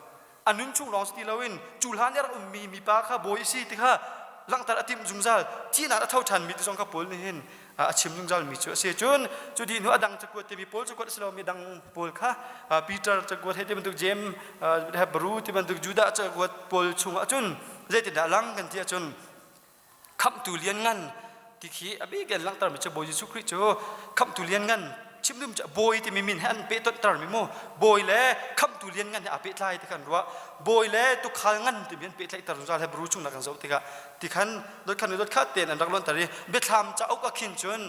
a nun chung lawng si ti loin cu hlan i a rak ummi mipa kha bawi a si ti kha langhter a timh zungzal thihnak a tho ṭhanmi ti zong kha Paul nih hin a chim zungzalmi cu a si cun cu dih hnu a dang cakuat timi Paul cakuat a si lomi dang pawl kha Peter cakuat hei ti bantuk James Hebrew ti bantuk Judah cakuat pawl chungah cun zeitindah lang kan ti ahcun khamhtu lianngan ti khi a bik in langhtermi cu Bawi Jesuh Khrih cu khamhtu lianngan chim dum cu bawi timi min he an pehtonhter mi mu bawi le khamhtu lianngan he aa pehtlai ti khan ruah bawi le tukhal ngan timi an pehtlaihter zungzal Hebrew chung kan zoh tikah ti khan dot khan dot khat tein an rak lonter i biathlam cauk a khin cun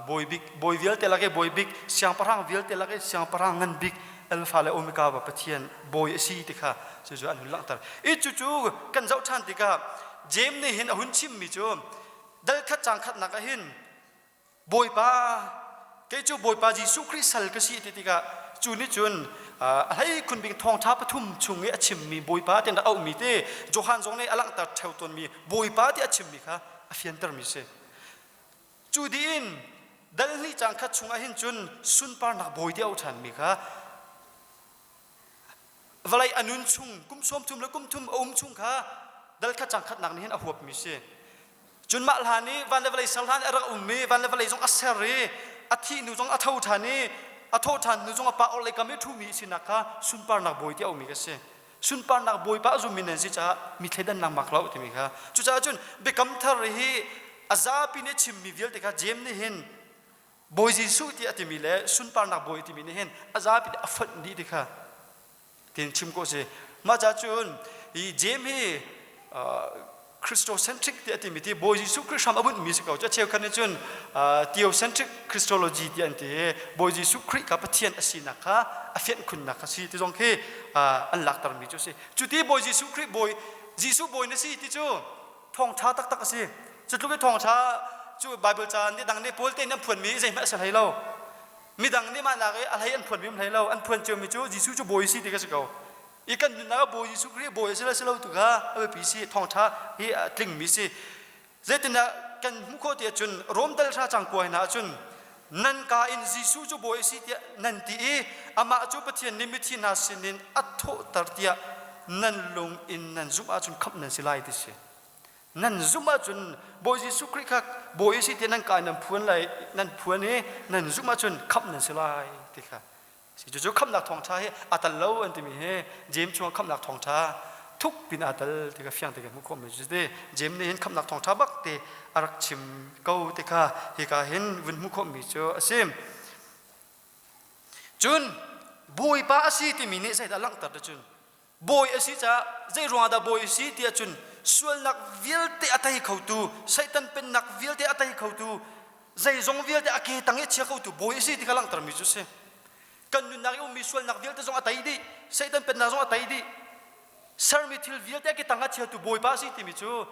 bawi bik bawi vialte lak i bawi bik siangpahrang vialte lak i siangpahrang ngan bik alpha le omega ba pathian bawi a si ti kha cucu an hun langhter i cucu kan zoh ṭhan tikah James nih hin a hun chimmi cu dal khat cang khatnak ah hin Bawipa kei cu Bawipa Jesuh Khrih sal ka si ti tikah cu nih cun a hlei khun bik thawngṭha pathum chung i a chimmi Bawipa ti an rak auhmi te Johan zong nih a langhter ṭheo tawnmi Bawipa ti a chimmi kha. a fiantermi si. Cu dih in dal hnih caang khat chungah hin cun sunparnak bawi ti a auh ṭhanmi kha vawlei a nun chung kum 30 le kum thum a um chung kha dal khat caang khatnak nih hin a huapmi si. Cun mah hlan i van le vawlei ser hlan i a rak ummi van le vawlei zong a ser i a thih hnu zong a tho ṭhan i a thawh ṭhan hnu zong a pa orhlei kam i ṭhumi sinak kha sunparnak bawi ti a ummi ka si. Sunparnak bawipa a zummi nan si caah mi thleidannak mak lo timi kha. Cucaah cun biakam thar hi a zapi nih chimmi vialte kha Jeim nih hin Bawi Jesuh ti a timi le sunparnak bawi timi nih hin a zapi nih a fonh dih ti kha tin chim ko si. Mah ca cun hi Jeim hi Christocentric ti a timi ti Bawi Jesuh Khrih hram a bunhmi si ko. Cu a cheukhat nih cun theocentric Christology ti an ti i Bawi Jesuh Khrih kha Pathian a sinak kha a fianh khunnak kha si ti zong khi an laktermi cu a si. Cu ti Bawi Jesuh Khrih Bawi Jesuh Bawi na si ti cu thawngṭha taktak a si. Cu tluk i thawngṭha cu Bible ca nih dang nih Paul te nih an phuanmi zeihmanh a si hlei lo. Midang nih mah nak i a hlei an phuanmi um hlei lo. An phuan ciomi cu Jesuh cu Bawi si ti kha si ko. I kan nunnak ah Bawi Jesuh Khrih bawi a si le si lo tu kha a biapi si thawngṭha hi a tlingmi si. Zeitindah kan hmuh khawh ti ahcun Rom dal hra cang kuai hna ahcun nan ka in Jesuh cu bawi a si tiah nan ti i amah cu Pathian nih mithi hna sinin a thawhter tiah nan lung in nan zumh ahcun khamh nan si lai ti si. Nan zumh ahcun Bawi Jesuh Khrih kha bawi a si tiah nan ka in nan phuan lai nan phuan i nan zumh ahcun khamh nan si lai ti kha Cucu khamhnak thawngṭha hi a tal lo an timi hi James chungah khamhnak thawngṭha thuk pin aa tal ti kha fiang te kan hmuh khawhmi cu ti James nih hin khamhnak thawngṭha bak te a rak chim ko ti kha hika hin vun hmuh khawhmi cu a si. Cun Bawipa a si timi nih zeidah langhter ti cun Bawi a si caah zei ruangah dah bawi a si tiah cun sualnak vialte a tei khotu Satan pennak vialte a tei khotu zeizong vialte a ke tang i a chia khotu bawi a si ti kha langhtermi cu a si. Kan nunnak i ummi sualnak vialte zong a tei dih Satan pennak zong a tei dih sermi thil vialte a ke tang a chiatu Bawipa a si timi cu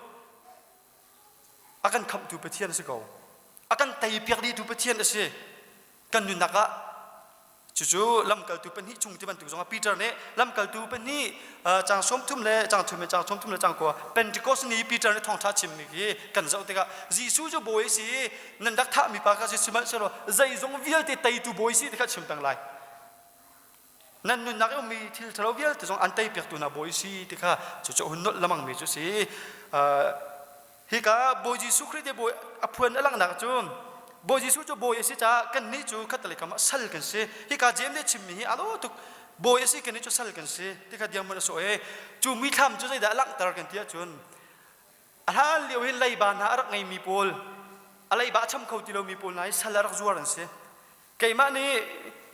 a kan khamhtu Pathian a si ko. A kan teipiak dihtu Pathian a si. Kan nunnak ah Cucu lamkaltu pahnih chung ti bantuk zongah Peter nih lamkaltu pahnih caang 30 le caang thum le caang 30 le caang kua Pentecost ni Peter nih thawngṭha chimmi khi kan zoh tikah Jesuh cu bawi a si i nan rak thahmi pa kha si sihmanhsehlaw zeizong vialte teitu bawi si ti kha chim peng lai. Nan nunnak i ummi thil ṭhalo vialte zong an teipiaktu hna bawi si ti kha cucu a hun nolh lamangmi cu si. Hika Bawi Jesuh Khrih te bawi a phuan a langhnak cu Bawi Jesuh cu bawi a si caah kannih cu khattelei kam ah sal kan si. Hika James nih chimmi hi a lo tuk. Bawi a si kannih cu sal kan si. Ti kha dirhmun a sawh i cu mithlam cu zeidah a langhter kan ti ahcun a hlan lio hin leiba hna a rak ngeimi pawl a leiba a cham kho ti lomi pawl hna hi sal a rak zuar an si. Keimah nih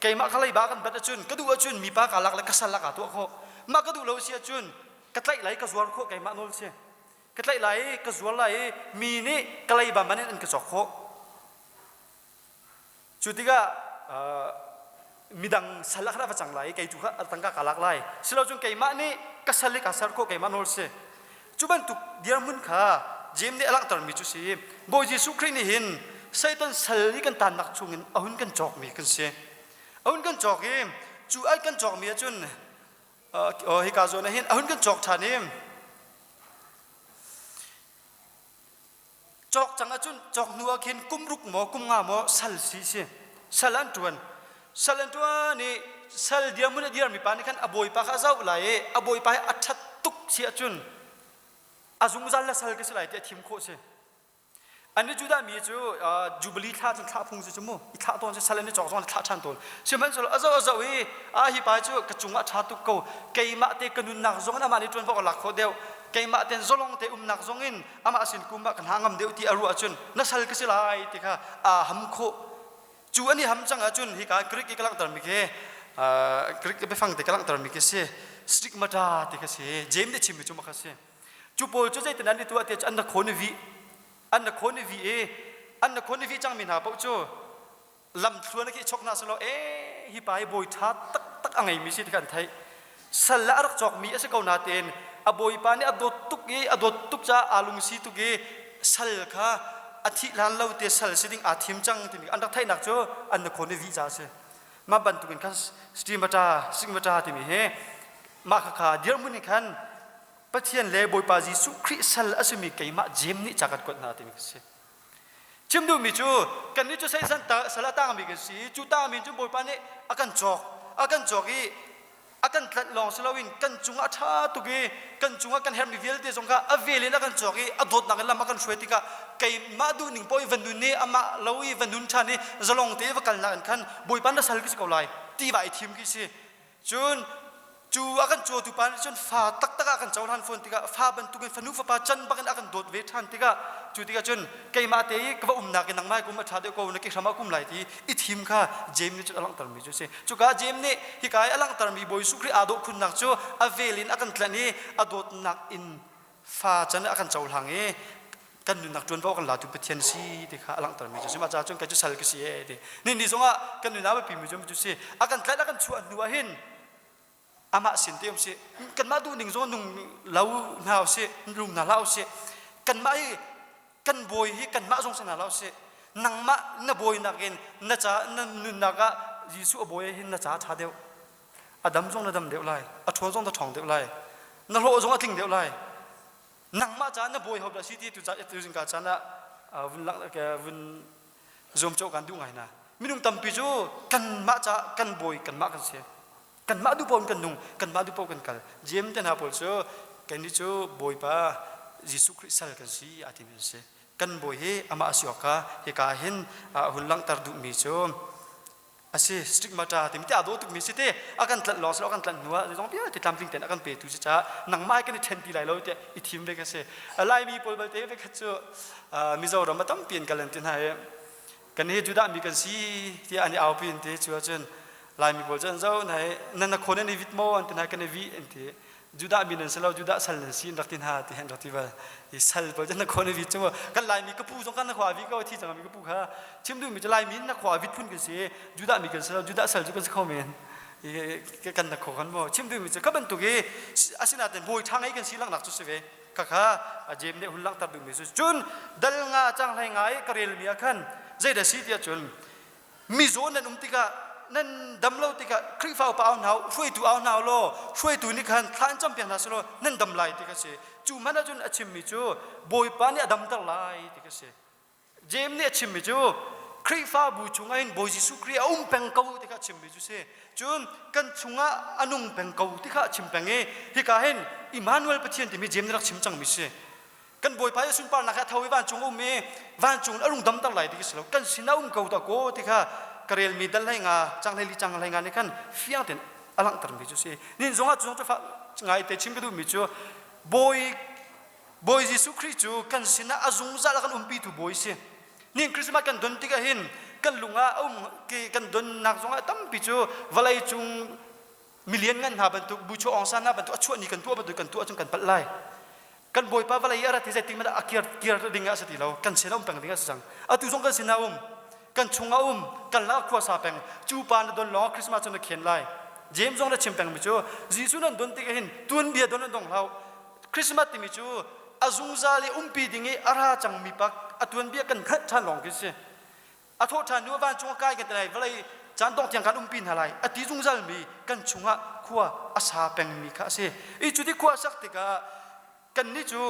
keimah kha leiba kan bat ahcun ka duh ahcun mipa kaa lak le ka sal ah kaa tuah khawh. Mah ka duh lo si ahcun ka tlaih lai ka zuar khawh keimah nawl si. Ka tlaih lai i ka zuar lai i mi nih ka leiba man in an ka cawk khawh. Cu tikah midang sal ah khan a va cang lai i kei tu kha tangka kaa lak lai. Silocun keimah nih ka sal i kaa ser khawh keimah nawl si. Cu bantuk dirhmun kha Jeim nih a langhtermi cu si. Bawi Jesuh Khrih nih hin Satan sal i kan tannak chungin a hun kan cawkmi kan si. A hun kan cawk i cu ai kan cawkmi ahcun hika zawn ah hin a hun kan cawk ṭhan i cawk cang ahcun cawk hnu ah khin kum ruk maw kum nga maw sal si si sal an ṭuan sal an ṭuan i sal dirhmun a dirmi pa nih khan a bawipa kha a zoh lai i a bawipa hi a ṭhat tuk si ahcun a zungzal le sal ka si lai ti a thim khawh si An i Judah mi cu Jubilee thla cun thlah phung cu mu i thlah tawn cu sal an i cawk zong an thlah ṭhan tawn sihmanhsehlaw a zoh a zoh i a hi pa cu ka cungah ṭha tuk ko keimah te ka nunnak zong in amah nih ṭuanvo a lak khawh deuh keimah ten zalong te umnak zong in amah sin kum ah ka hna ngam deuh ti a ruah ahcun na sal ka si lai ti kha aa ham khawh cu an i ham cang ahcun hika Greek i ka langhtermi khi Greek biafang te ka langhtermi khi si stigmata ti kha si James nih chimmi cu mah kha si Cu pawl cu zeitin an i tuah ti cu an na khawn i vih an na khawn i vih i an na khawn i vih cangmi hna paoh cu lamthluan khi chok hna selaw e hi pa hi bawi ṭha taktak a ngeimi si ti kha an theih sal le a rak cawkmi a si ko natein a bawipa nih a dawt tuk i a dawt tuk caah aa lungsi tuk i sal kha a thih hlan lo te sal si ding aa thim cang timi an rak theihnak cu an na khawn i vih ca a si mah bantukin khan stigmata stigmata timi hi mah khakha dirhmun in khan. Pathian le Bawipa Jesuh Khrih sal a simi keimah Jeim nih ca kan kuat hna timi ka si. Chim duhmi cu kannih cu seisan sal a tangmi kan si i cu tangmi cu Bawipa nih a kan cawk. A kan cawk i a kan tlanh lawng si loin kan cungah a ṭha tuk i kan cungah kan herhmi vialte zong kha a vel in a kan cawk i a dawtnak in lam a kan hruai tikah keimah duhning paoh i va nun i amah lo i va nun ṭhan i zalong te i va kalnak in khan Bawipa na sal khi si ko lai ti va i thim khi si. Cun cu a kan cawtu pa nih cun fa taktak ah a kan cohlan fawn tikah fa bantukin fanu fapa can bakin a kan dawt ve ṭhan tikah cu tikah cun keimah te i ka va umnak in nangmah kum a ṭha deuh ko na ke hram ah kum lai ti i thim kha Jeim nih cun a langhtermi cu a si. Cuka Jeim nih hika i a langhtermi Bawi Jesuh Khrih aa dawh khunnak cu a vel in a kan tlanh i a dawtnak in fa can a kan cohlang i kan nunnak ṭuanvo kan latu Pathian si ti kha a langhtermi cu si. Mah caah cun kei cu sal ka si ee ti. Ni ni zongah kan nunah a biapimi cu cu si. A kan tlaih a kan chuah hnu ah hin amah sin te um si. Kanmah duhning zong nung lo hna usih, nung hna hlah usih. Kanmah hi kan bawi hi kanmah zong si hna hlah usih. Nangmah na bawi nakin na ca na nunnak ah Jesuh a bawi hin na ca a ṭha deuh. A dam zong na dam deuh lai. A ṭhawn zong na ṭhawng deuh lai. Na hlawh zong a tling deuh lai. Nangmah caah na bawi ho dah si ti tu zingka caan ah vun lang vun zuamcawh kan duh ngai hna. Minung tampi cu kanmah caah kan bawi kanmah kan si. Kanmah duh paoh in kan nung, kanmah duh paoh kan kal. Jeim te hna pawl cu kannih cu Bawipa Jesuh Khrih sal kan si aa timi an si. Kan bawi hi amah a si awk kha hika ah hin hun langhter duhmi cu a si stigmata timi te aa dawh tukmi si te a kan tlanh lawng si lo a kan tlanh hnu ah zeizong vialte tlamtling tein a kan petu si caah nangmah kan i ṭhen ti lai lo tiah i thim ve ka si. Laimi pawl belte ve khat cu Mizoram a tampi in kal an ti hna i kan hi Judah mi kan si tiah an i aupi an ti. Cu ahcun Laimi pawl cu an zoh hna i nan na khawn an i vit maw an ti hna. Kan i vih an ti. Judah mi nan si lo, Judah sal nan si an rak ti hna ti an rak ti bal. I sal pawl cu na khawn i vit cu kan Laimi ka pu zong kan na khua vi ko thi cang mi ka pu kha chim duhmi cu Laimi na khua vit phun kan si, Judah mi kan si lo, Judah sal cu kan si kho men. Kan na kho kan maw chim duhmi cu ka bantuk i asinain bawi ṭha ngei kan si langhnak cu si ve. Khakha Jeim nih hun langhter duhmi cu cun dal nga cang hlei nga i ka relmi ah khan zeidah si tiah cun mizaw nan um tikah nan dam lo tikah Khrihfa upa au hna hruaitu au hna law hruaitu nih khan thla an campiak hna selaw nan dam lai ti kha si. Cu hmanh ahcun a chimmi cu Bawipa nih a damter lai ti kha si. Jeim nih a chimmi cu Khrihfabu chungah hin Bawi Jesuh Khrih a um peng ko ti kha a chimmi cu si. Cun kan chungah a nung peng ko ti kha a chim peng i hika hin Immanuel Pathian timi Jeim nih rak chim cangmi si. Kan Bawipa i sunparnak he a tho i vancung a um i vancung in a rung damter lai ti khi si lo. Kan sinah um ko ta kaw ti kha ka relmi dal hlei nga cang hlei li cang hlei nga nih khan fiang tein a langhtermi cu si. Nin zongah cu zong cu ngai te chim ka duhmi cu Bawi Bawi Jesuh Khrih cu kan sinah a zungzal a kan umpitu Bawi si. Nin Christmas kan don tikah hin kan lung ah a um kan donnak zongah tampi cu vawlei cung milian ngan hna bantuk buchu Aung San hna bantuk a chuah ni kan tuah bantuk kan tuah cun kan palh lai. Kan Bawipa vawlei i a rat hi zeitik hmanh ah a kir kir ding ah a si ti lo. Kan sinah um peng ding a si cang. Atu zong kan sinah um. Kan chungah um. Kan lakah khua sa peng. Cu pa na don lawng Christmas cu na khen lai. James zong na chim pengmi cu Jesuh nan don tikah hin tuanbia don an dong hlah. Christmas timi cu a zungzal i umpi ding i a ra cangmi pak a tuanbia kan hngalh ṭhan lawng khi si. A thawh ṭhan hnu vancung a kai kan ti lai, vawlei caan dongh tiang kan umpi hna lai a ti zungzalmi kan chungah khua a sa pengmi kha a si. I cu ti khua a sak tikah kannih cu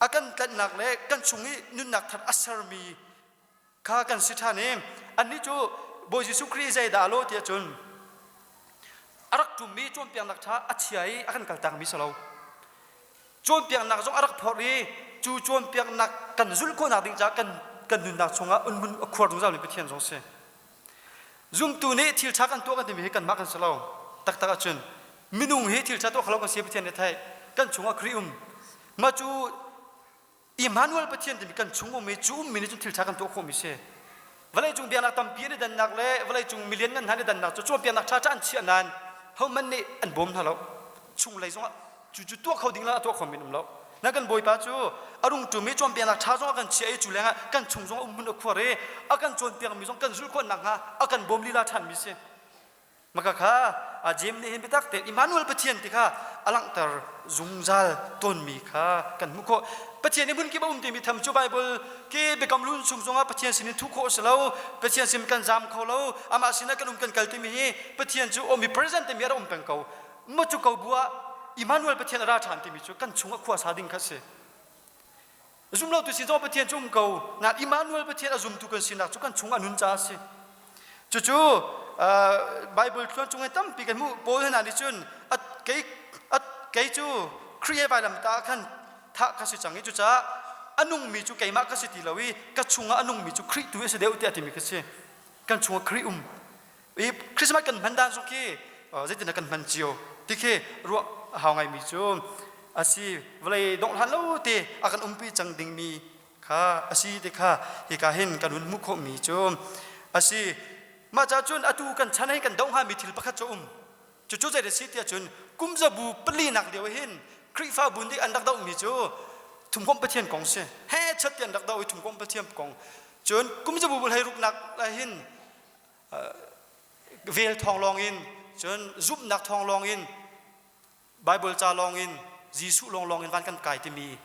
a kan tlanhnak le kan chung i nunnak thar a sermi kha kan si ṭhan i annih cu Bawi Jesuh Khrih zeidah a lawh tiah cun a rak ṭummi cawnpiaknak ṭha a chia i a kan kaltakmi si lo. Cawnpiaknak zong a rak phorh i cu cawnpiaknak kan zulh khawhnak ding caah kan kan nunnak chungah unhmun a khuar zungzalmi Pathian zong si. Zumtu nih thil ṭha kan tuah kan timi hi kanmah kan si lo. Taktak ahcun minung hi thil ṭha tuah kho lo kan si Pathian nih a theih. Kan chungah Khrih um. Mah cu Immanuel Pathian timi kan chung um i cu ummi nih cun thil ṭha kan tuah khawhmi si. Vawleicung biaknak tampi an i dannak le vawleicung milian ngan hna an i dannak cu cawnpiaknak ṭha ṭha an chiah nain hohmanh nih an bawm hna lo. Chunglei zongah cu cu tuah kho ding le a tuah khomi an um lo. Na kan Bawipa cu a rung ṭum i cawnpiaknak ṭha zong a kan chiah i cu lengah kan chung zong a um hmun a khuar i a kan cawnpiakmi zong kan zulh khawh nakhnga a kan bawm lila ṭhanmi si. Maka kha Jeim nih hin biatak tein Immanuel Pathian ti kha a langhter zungzal tawnmi kha kan hmuh khawh. Pathian i hmunkip a um timi tham cu Bible ke biakam hlun chung zongah Pathian sinin thuh khawh a si lo. Pathian sin kan zam kho lo. Amah sinah kan um kan kal timi hi Pathian cu omnipresent timi a rak um peng ko. Maw cu ko bu ah. Immanuel Pathian a ra ṭhan timi cu kan chungah khua sa ding kha a si. Zumlotu sin zong Pathian cu um ko. Nain Immanuel Pathian a zumtu kan sinak cu kan chungah a nun caah a si. Cucu Bible thluan chung in tampi kan hmuh. Paul hna nih cun kei, kei cu Khrih he vailam ta ah khan thah ka si cang i cucaah a nungmi cu keimah ka si ti lo i ka chungah a nungmi cu Khrih tu a si deuh tiah timi ka si. Kan chungah Khrih um. I Christmas kan hman dan zong khi zeitin kan hman cio ti khi ruah a hau ngaimi cu a si. Vawlei dongh hlan lo te a kan umpi cang dingmi kha a si ti kha hika hin kan hun hmuh khawhmi cu a si. Mah ca cun atu kan chan hin kan doh hngami thil pakhat cu um. Cucu zei a si tiah cun kum zabu palinak lio hin Khrihfabu nih an rak dohmi cu thumkomh Pathian kong si. He chat ti an rak doh i thumkomh Pathian kong. Cun kum zabu hleiruknak ah hin vel thawng lawng in cun zumhnak thawng lawng in Bible ca lawng in Jesuh lawng lawng in van kan kai timi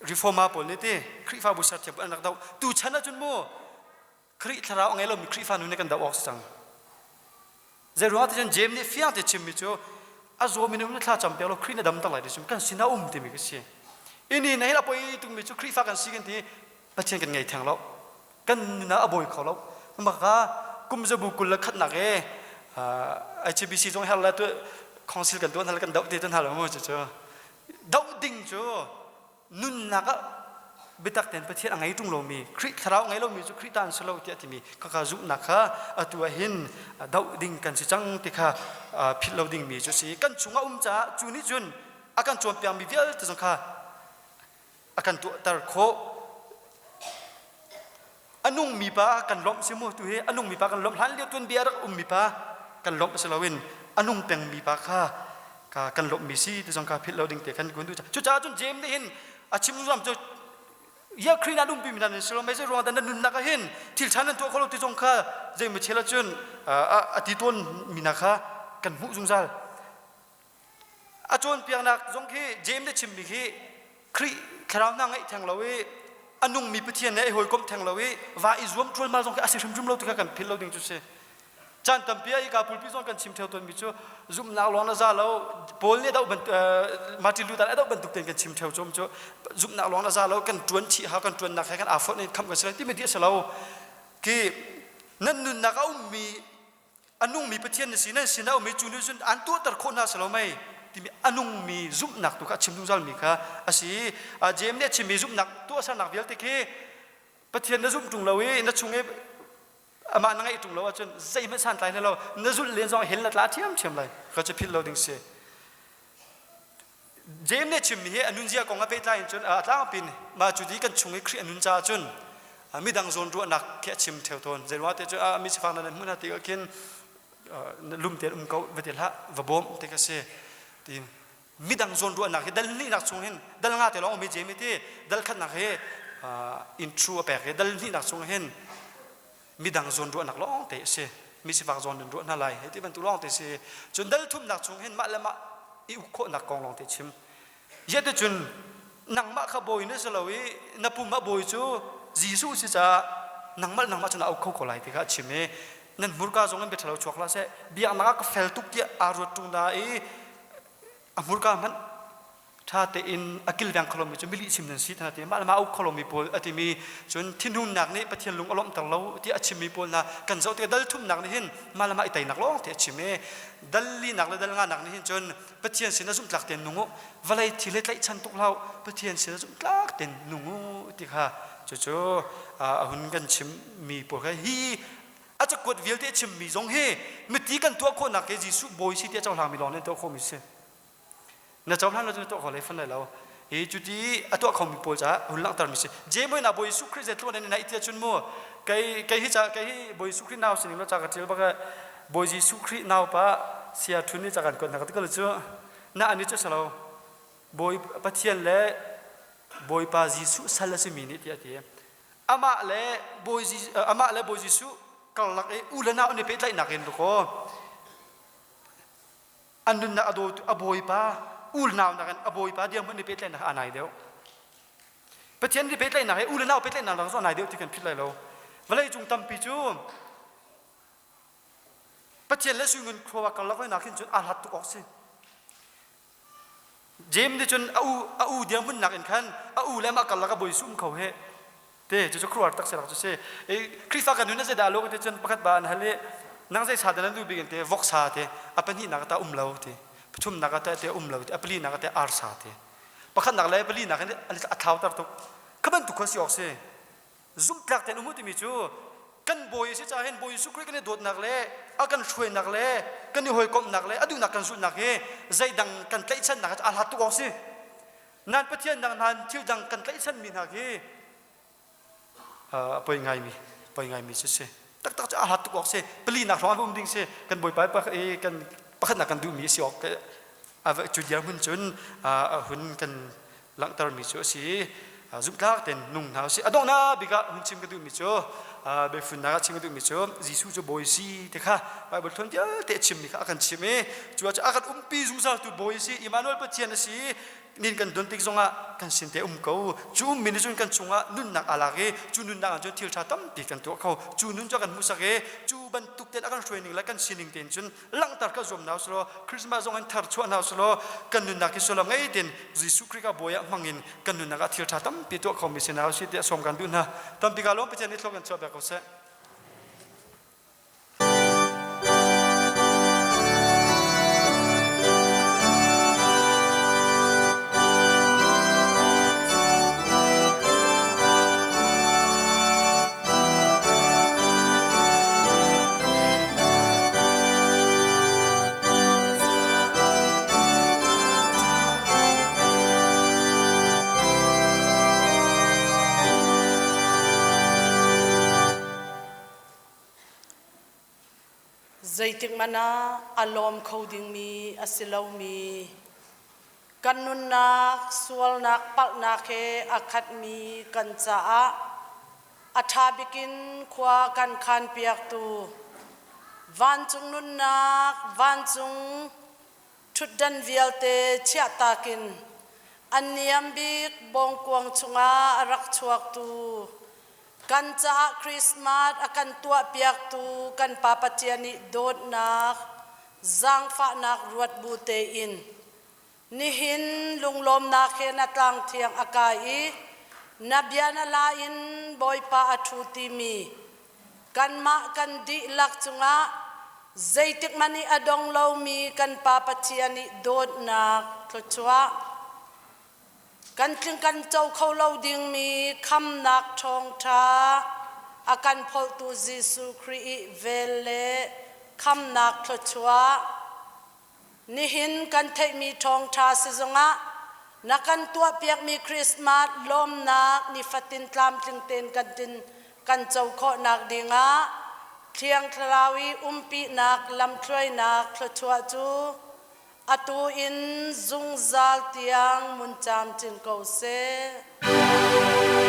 reformer pawl nih ti Khrihfabu serthiam an rak doh tu chan ahcun mu Khrih thlarau a ngei lomi Khrihfa nu nih kan doh awk si cang zei ruangah ti cun James nih fiang te chimmi cu a zawmi nih thla cam piak lo Khrih na dam tak lai ti kan sinah um timi ka si ini na hin a poi tungmi cu Khrihfa kan si kan ti Pathian kan ngei theng lo kan nun ah a bawi kho lo maka kum zabu kul le khatnak e ICBC zong her le tu council kan tuan hal kan doh te tun hal mu cu cu doh ding cu nunnak ah biatak tein Pathian a ngei tung lomi Khrih thlarau ngei lomi cu Khrih ta an si lo tiah timi khakha zumhnak kha atu ah hin doh ding kan si cang ti kha philh lo dingmi cu si kan chungah um caah cu nih cun a kan cawnpiakmi vialte zong kha a kan tuahter khawh a nungmi pa kan lawmh si mu tu hi a nungmi pa kan lawmh hlan lio tuanbia rak ummi pa kan lawmh si loin a nung pengmi pa kha ka kan lawmhmi si ti zong kha philh lo ding te kan kun duh cucaah cun James nih hin a chim zam cu ya Khrih na umpi mi nan si lo mei zei ruang dah na nunnak ah hin thil ṭha nan tuah kho lo ti zong kha zei ma chel ahcun a ti tawn mi na kha kan hmuh zungzal A cawnpiaknak zong khi James nih chimmi khi Khrih thlarau hna ngeih theng lo i a nungmi Pathian he i hawikomh theng lo i va i zuam ṭualmal zong khi a si hrimhrim lo ti kha kan philh lo ding cu si. Caan tampi ah hika pulpi zong kan chim ṭheo tawnmi cu zumhnak lawng na za lo Paul nih a doh bantuk Martin Luther a doh bantuk tein kan chim ṭheo cu cu zumhnak lawng na za lo kan ṭuan chih hau kan ṭuannak he kan aa fonh in khamh kan si lai timi ti a si lo. Khi nan nunnak a ummi a nungmi Pathian na si nan sin a um i cu nih cun an tuahter khawh hna si lo mei timi a nungmi zumhnak tu kha a chim zungzalmi kha a si James nih a chimmi zumhnak tuahsernak vialte khi Pathian na zumh ṭung lo i na chung i amah na ngeih ṭung lo ahcun zeihmanh santlai na lo na zulh len zong hell na tla ṭhiamṭhiam lai kha cu philh lo ding si James nih chimmi hi a nunzia kong a pehtlai in cun a tlangpi in mah cu ti kan chung i Khrih a nun caah cun midang zawn ruahnak khi a chim theo tawn zei ruangah te cu mi sifak nan hmuh hna ti ah khin lum tein um ko va ti hlah va bawm ti ka si ti midang zawn ruahnak hi dal hnihnak chung hin dal nga te lawng um i James ti dal khatnak hi intro a pek i dal hnihnak chung hin midang zawn ruahnak lawng te a si mi sifak zawn nan ruah hna lai hei ti bantuk lawng te si cun dal thumnak chung hin mah le mah i uk khawhnak kong lawng te chim yet cun nangmah kha bawi na si lo i na pum ah bawi cu Jesuh si caah nangmah nangmah cu na uk kho ko lai ti kha a chim i nan hmurka zong in bia ṭhalo chuak hlah seh biaknak ah ka fel tuk tiah aa ruat ṭung na i a hmurka hmanh ṭha tein a kilveng kho lomi cu milih chim nan si hna ti mah le mah uk kho lomi pawl a timi cun thinhunnak nih Pathian lung a lawmhter lo ti a chimmi pawl hna kan zoh tikah dal thumnak nih hin mah le mah i teinak lawng te a chim i dal linak le dal nganak nih hin cun Pathian sin a zumhtlak tein nung u vawlei thil hi tlaihchan tuk hlah Pathian sin a zumhtlak tein nung u ti kha cucu a hun kan chimmi pawl kha hi a cakuat vialte a chimmi zong hi miti kan tuah khawhnak hi Jesuh bawi si ti a cohlangmi lawng nih an tuah khawhmi si na cohlan lo cun na tuah kho lai fan lai lo hi cuti a tuah khomi pawl caah hun langhtermi si Jemoy na Bawi Jesuh Khrih zeitluk nan naih tiah cun mu kei kei hi ca kei hi Bawi Jesuh Khrih nau sining lo ca ka ṭial bak Bawi Jesuh Khrih nau pa sia ṭhun ni ca kan kuat hna ka ti ko cu na ani cu salo Bawi Pathian le Bawipa Jesuh sal a simi nih tiah a ti amah le Bawi amah le Bawi Jesuh karlak i u le nau an i pehtlaihnak in rukaw an nunnak a dawtu a bawipa u le nau nakin a bawipa dirhmun i pehtlaihnak a nai deuh Pathian i pehtlaihnak he u le nau pehtlaihnak lak a nai deuh ti kan philh lai lo vawlei cung tampi cu Pathian le sui ngun khua karlak nak hin cun aa hlat tuk awk si. James nih cun a u a u dirhmun nak in khan a u le amah karlak ah Bawi Jesuh um kho he te cu cu khuaruahhar tak si rak cu si. Khrihfa kan nun a zeidah lo ti cun pakhat ba an hal i nang zei sa dah nan duh bik in te voksa te a pahnihnak ah um lo ti pathumnak ah te um lo ti a palinak ah te arsa te pakhatnak le palinak in a thlauter tuk kha bantuk kha si awk si. Zumhtlak tein um u timi cu kan Bawi a si caah hin Bawi Jesuh Khrih kan i dawtnak le a kan hruainak le kan i hawikomhnak le a duhnak kan zulhnak hi zeidang kan tlaihchannak hi a hlat tuk awk si. Nan Pathian dang hna thil dang kan tlaihchanmi hna khi a poi ngaimi poi ngaimi cu si. Taktak cu a hlat tuk awk si. Palinak hrawng ah um ding si. Kan Bawipa kan pakhatnak kan duhmi si awk cu dirhmun cun a hun kan langhtermi cu a si. Zumhtlak tein nung hna usih. A donghnak bik ah hun chim ka duhmi cu biafunnak ah chim ka duhmi cu Jesuh cu Bawi si ti kha Bible thawn vialte a chimmi kha a kan chim i cu ah a kan umpi zungzaltu Bawi si Immanuel Pathian a si nin kan don tik zongah kan sin te um ko cu ummi nih cun kan chungah nunnak aa lak i cu nunnak ah cun thil ṭha tampi kan tuah kho cu nun cu a kan hmuhsak i cu bantuk tein a kan hruai ning le kan sining tein cun langhter ka zuam hna usulaw Christmas zong in thar chuah hna usulaw kan nunnak hi sullam ngei tein Jesuh Khrih ka bawi ah hmang in kan nunnak ah thil ṭha tampi tuah khomi si hna usih tiah sawm kan duh hna. Tampi ka lawm Pathian nih thlawk in chuah piak ko seh. Zeitik hmanh ah a lawm kho dingmi a si lomi kan nunnak sualnak palhnak he a khatmi kan caah A ṭha bikin khua kan khanpiaktu vancung nunnak vancung ṭhutdan vialte chiahtak in a niam bik bawngkuang chungah a rak chuaktu kan caah Christmas a kan tuahpiaktu kan Pa Pathian nih dawtnak zaangfahnak ruat bu tein Nihin lunglawmnak he na tlang thiang a kai i na bia na la in Bawipa a ṭhu timi kanmah kan dihlak cungah zeitik hmanh i a dong lomi kan Pa Pathian nih dawtnak thluachuah kan tling kan co kho lo dingmi khamnak ṭhawngṭha a kan pholhtu Jesuh Khrih i vel le khamnak thluachuah Nihin kan theihmi ṭhawngṭha si zongah na kan tuahpiakmi Christmas lawmnak nifatin tlamtling tein kan tin kan co khawhnak dingah Thiang Thlarau i umpinak lamthluainak thluachuah cu atu in zungzal tiang mun camcin ko seh.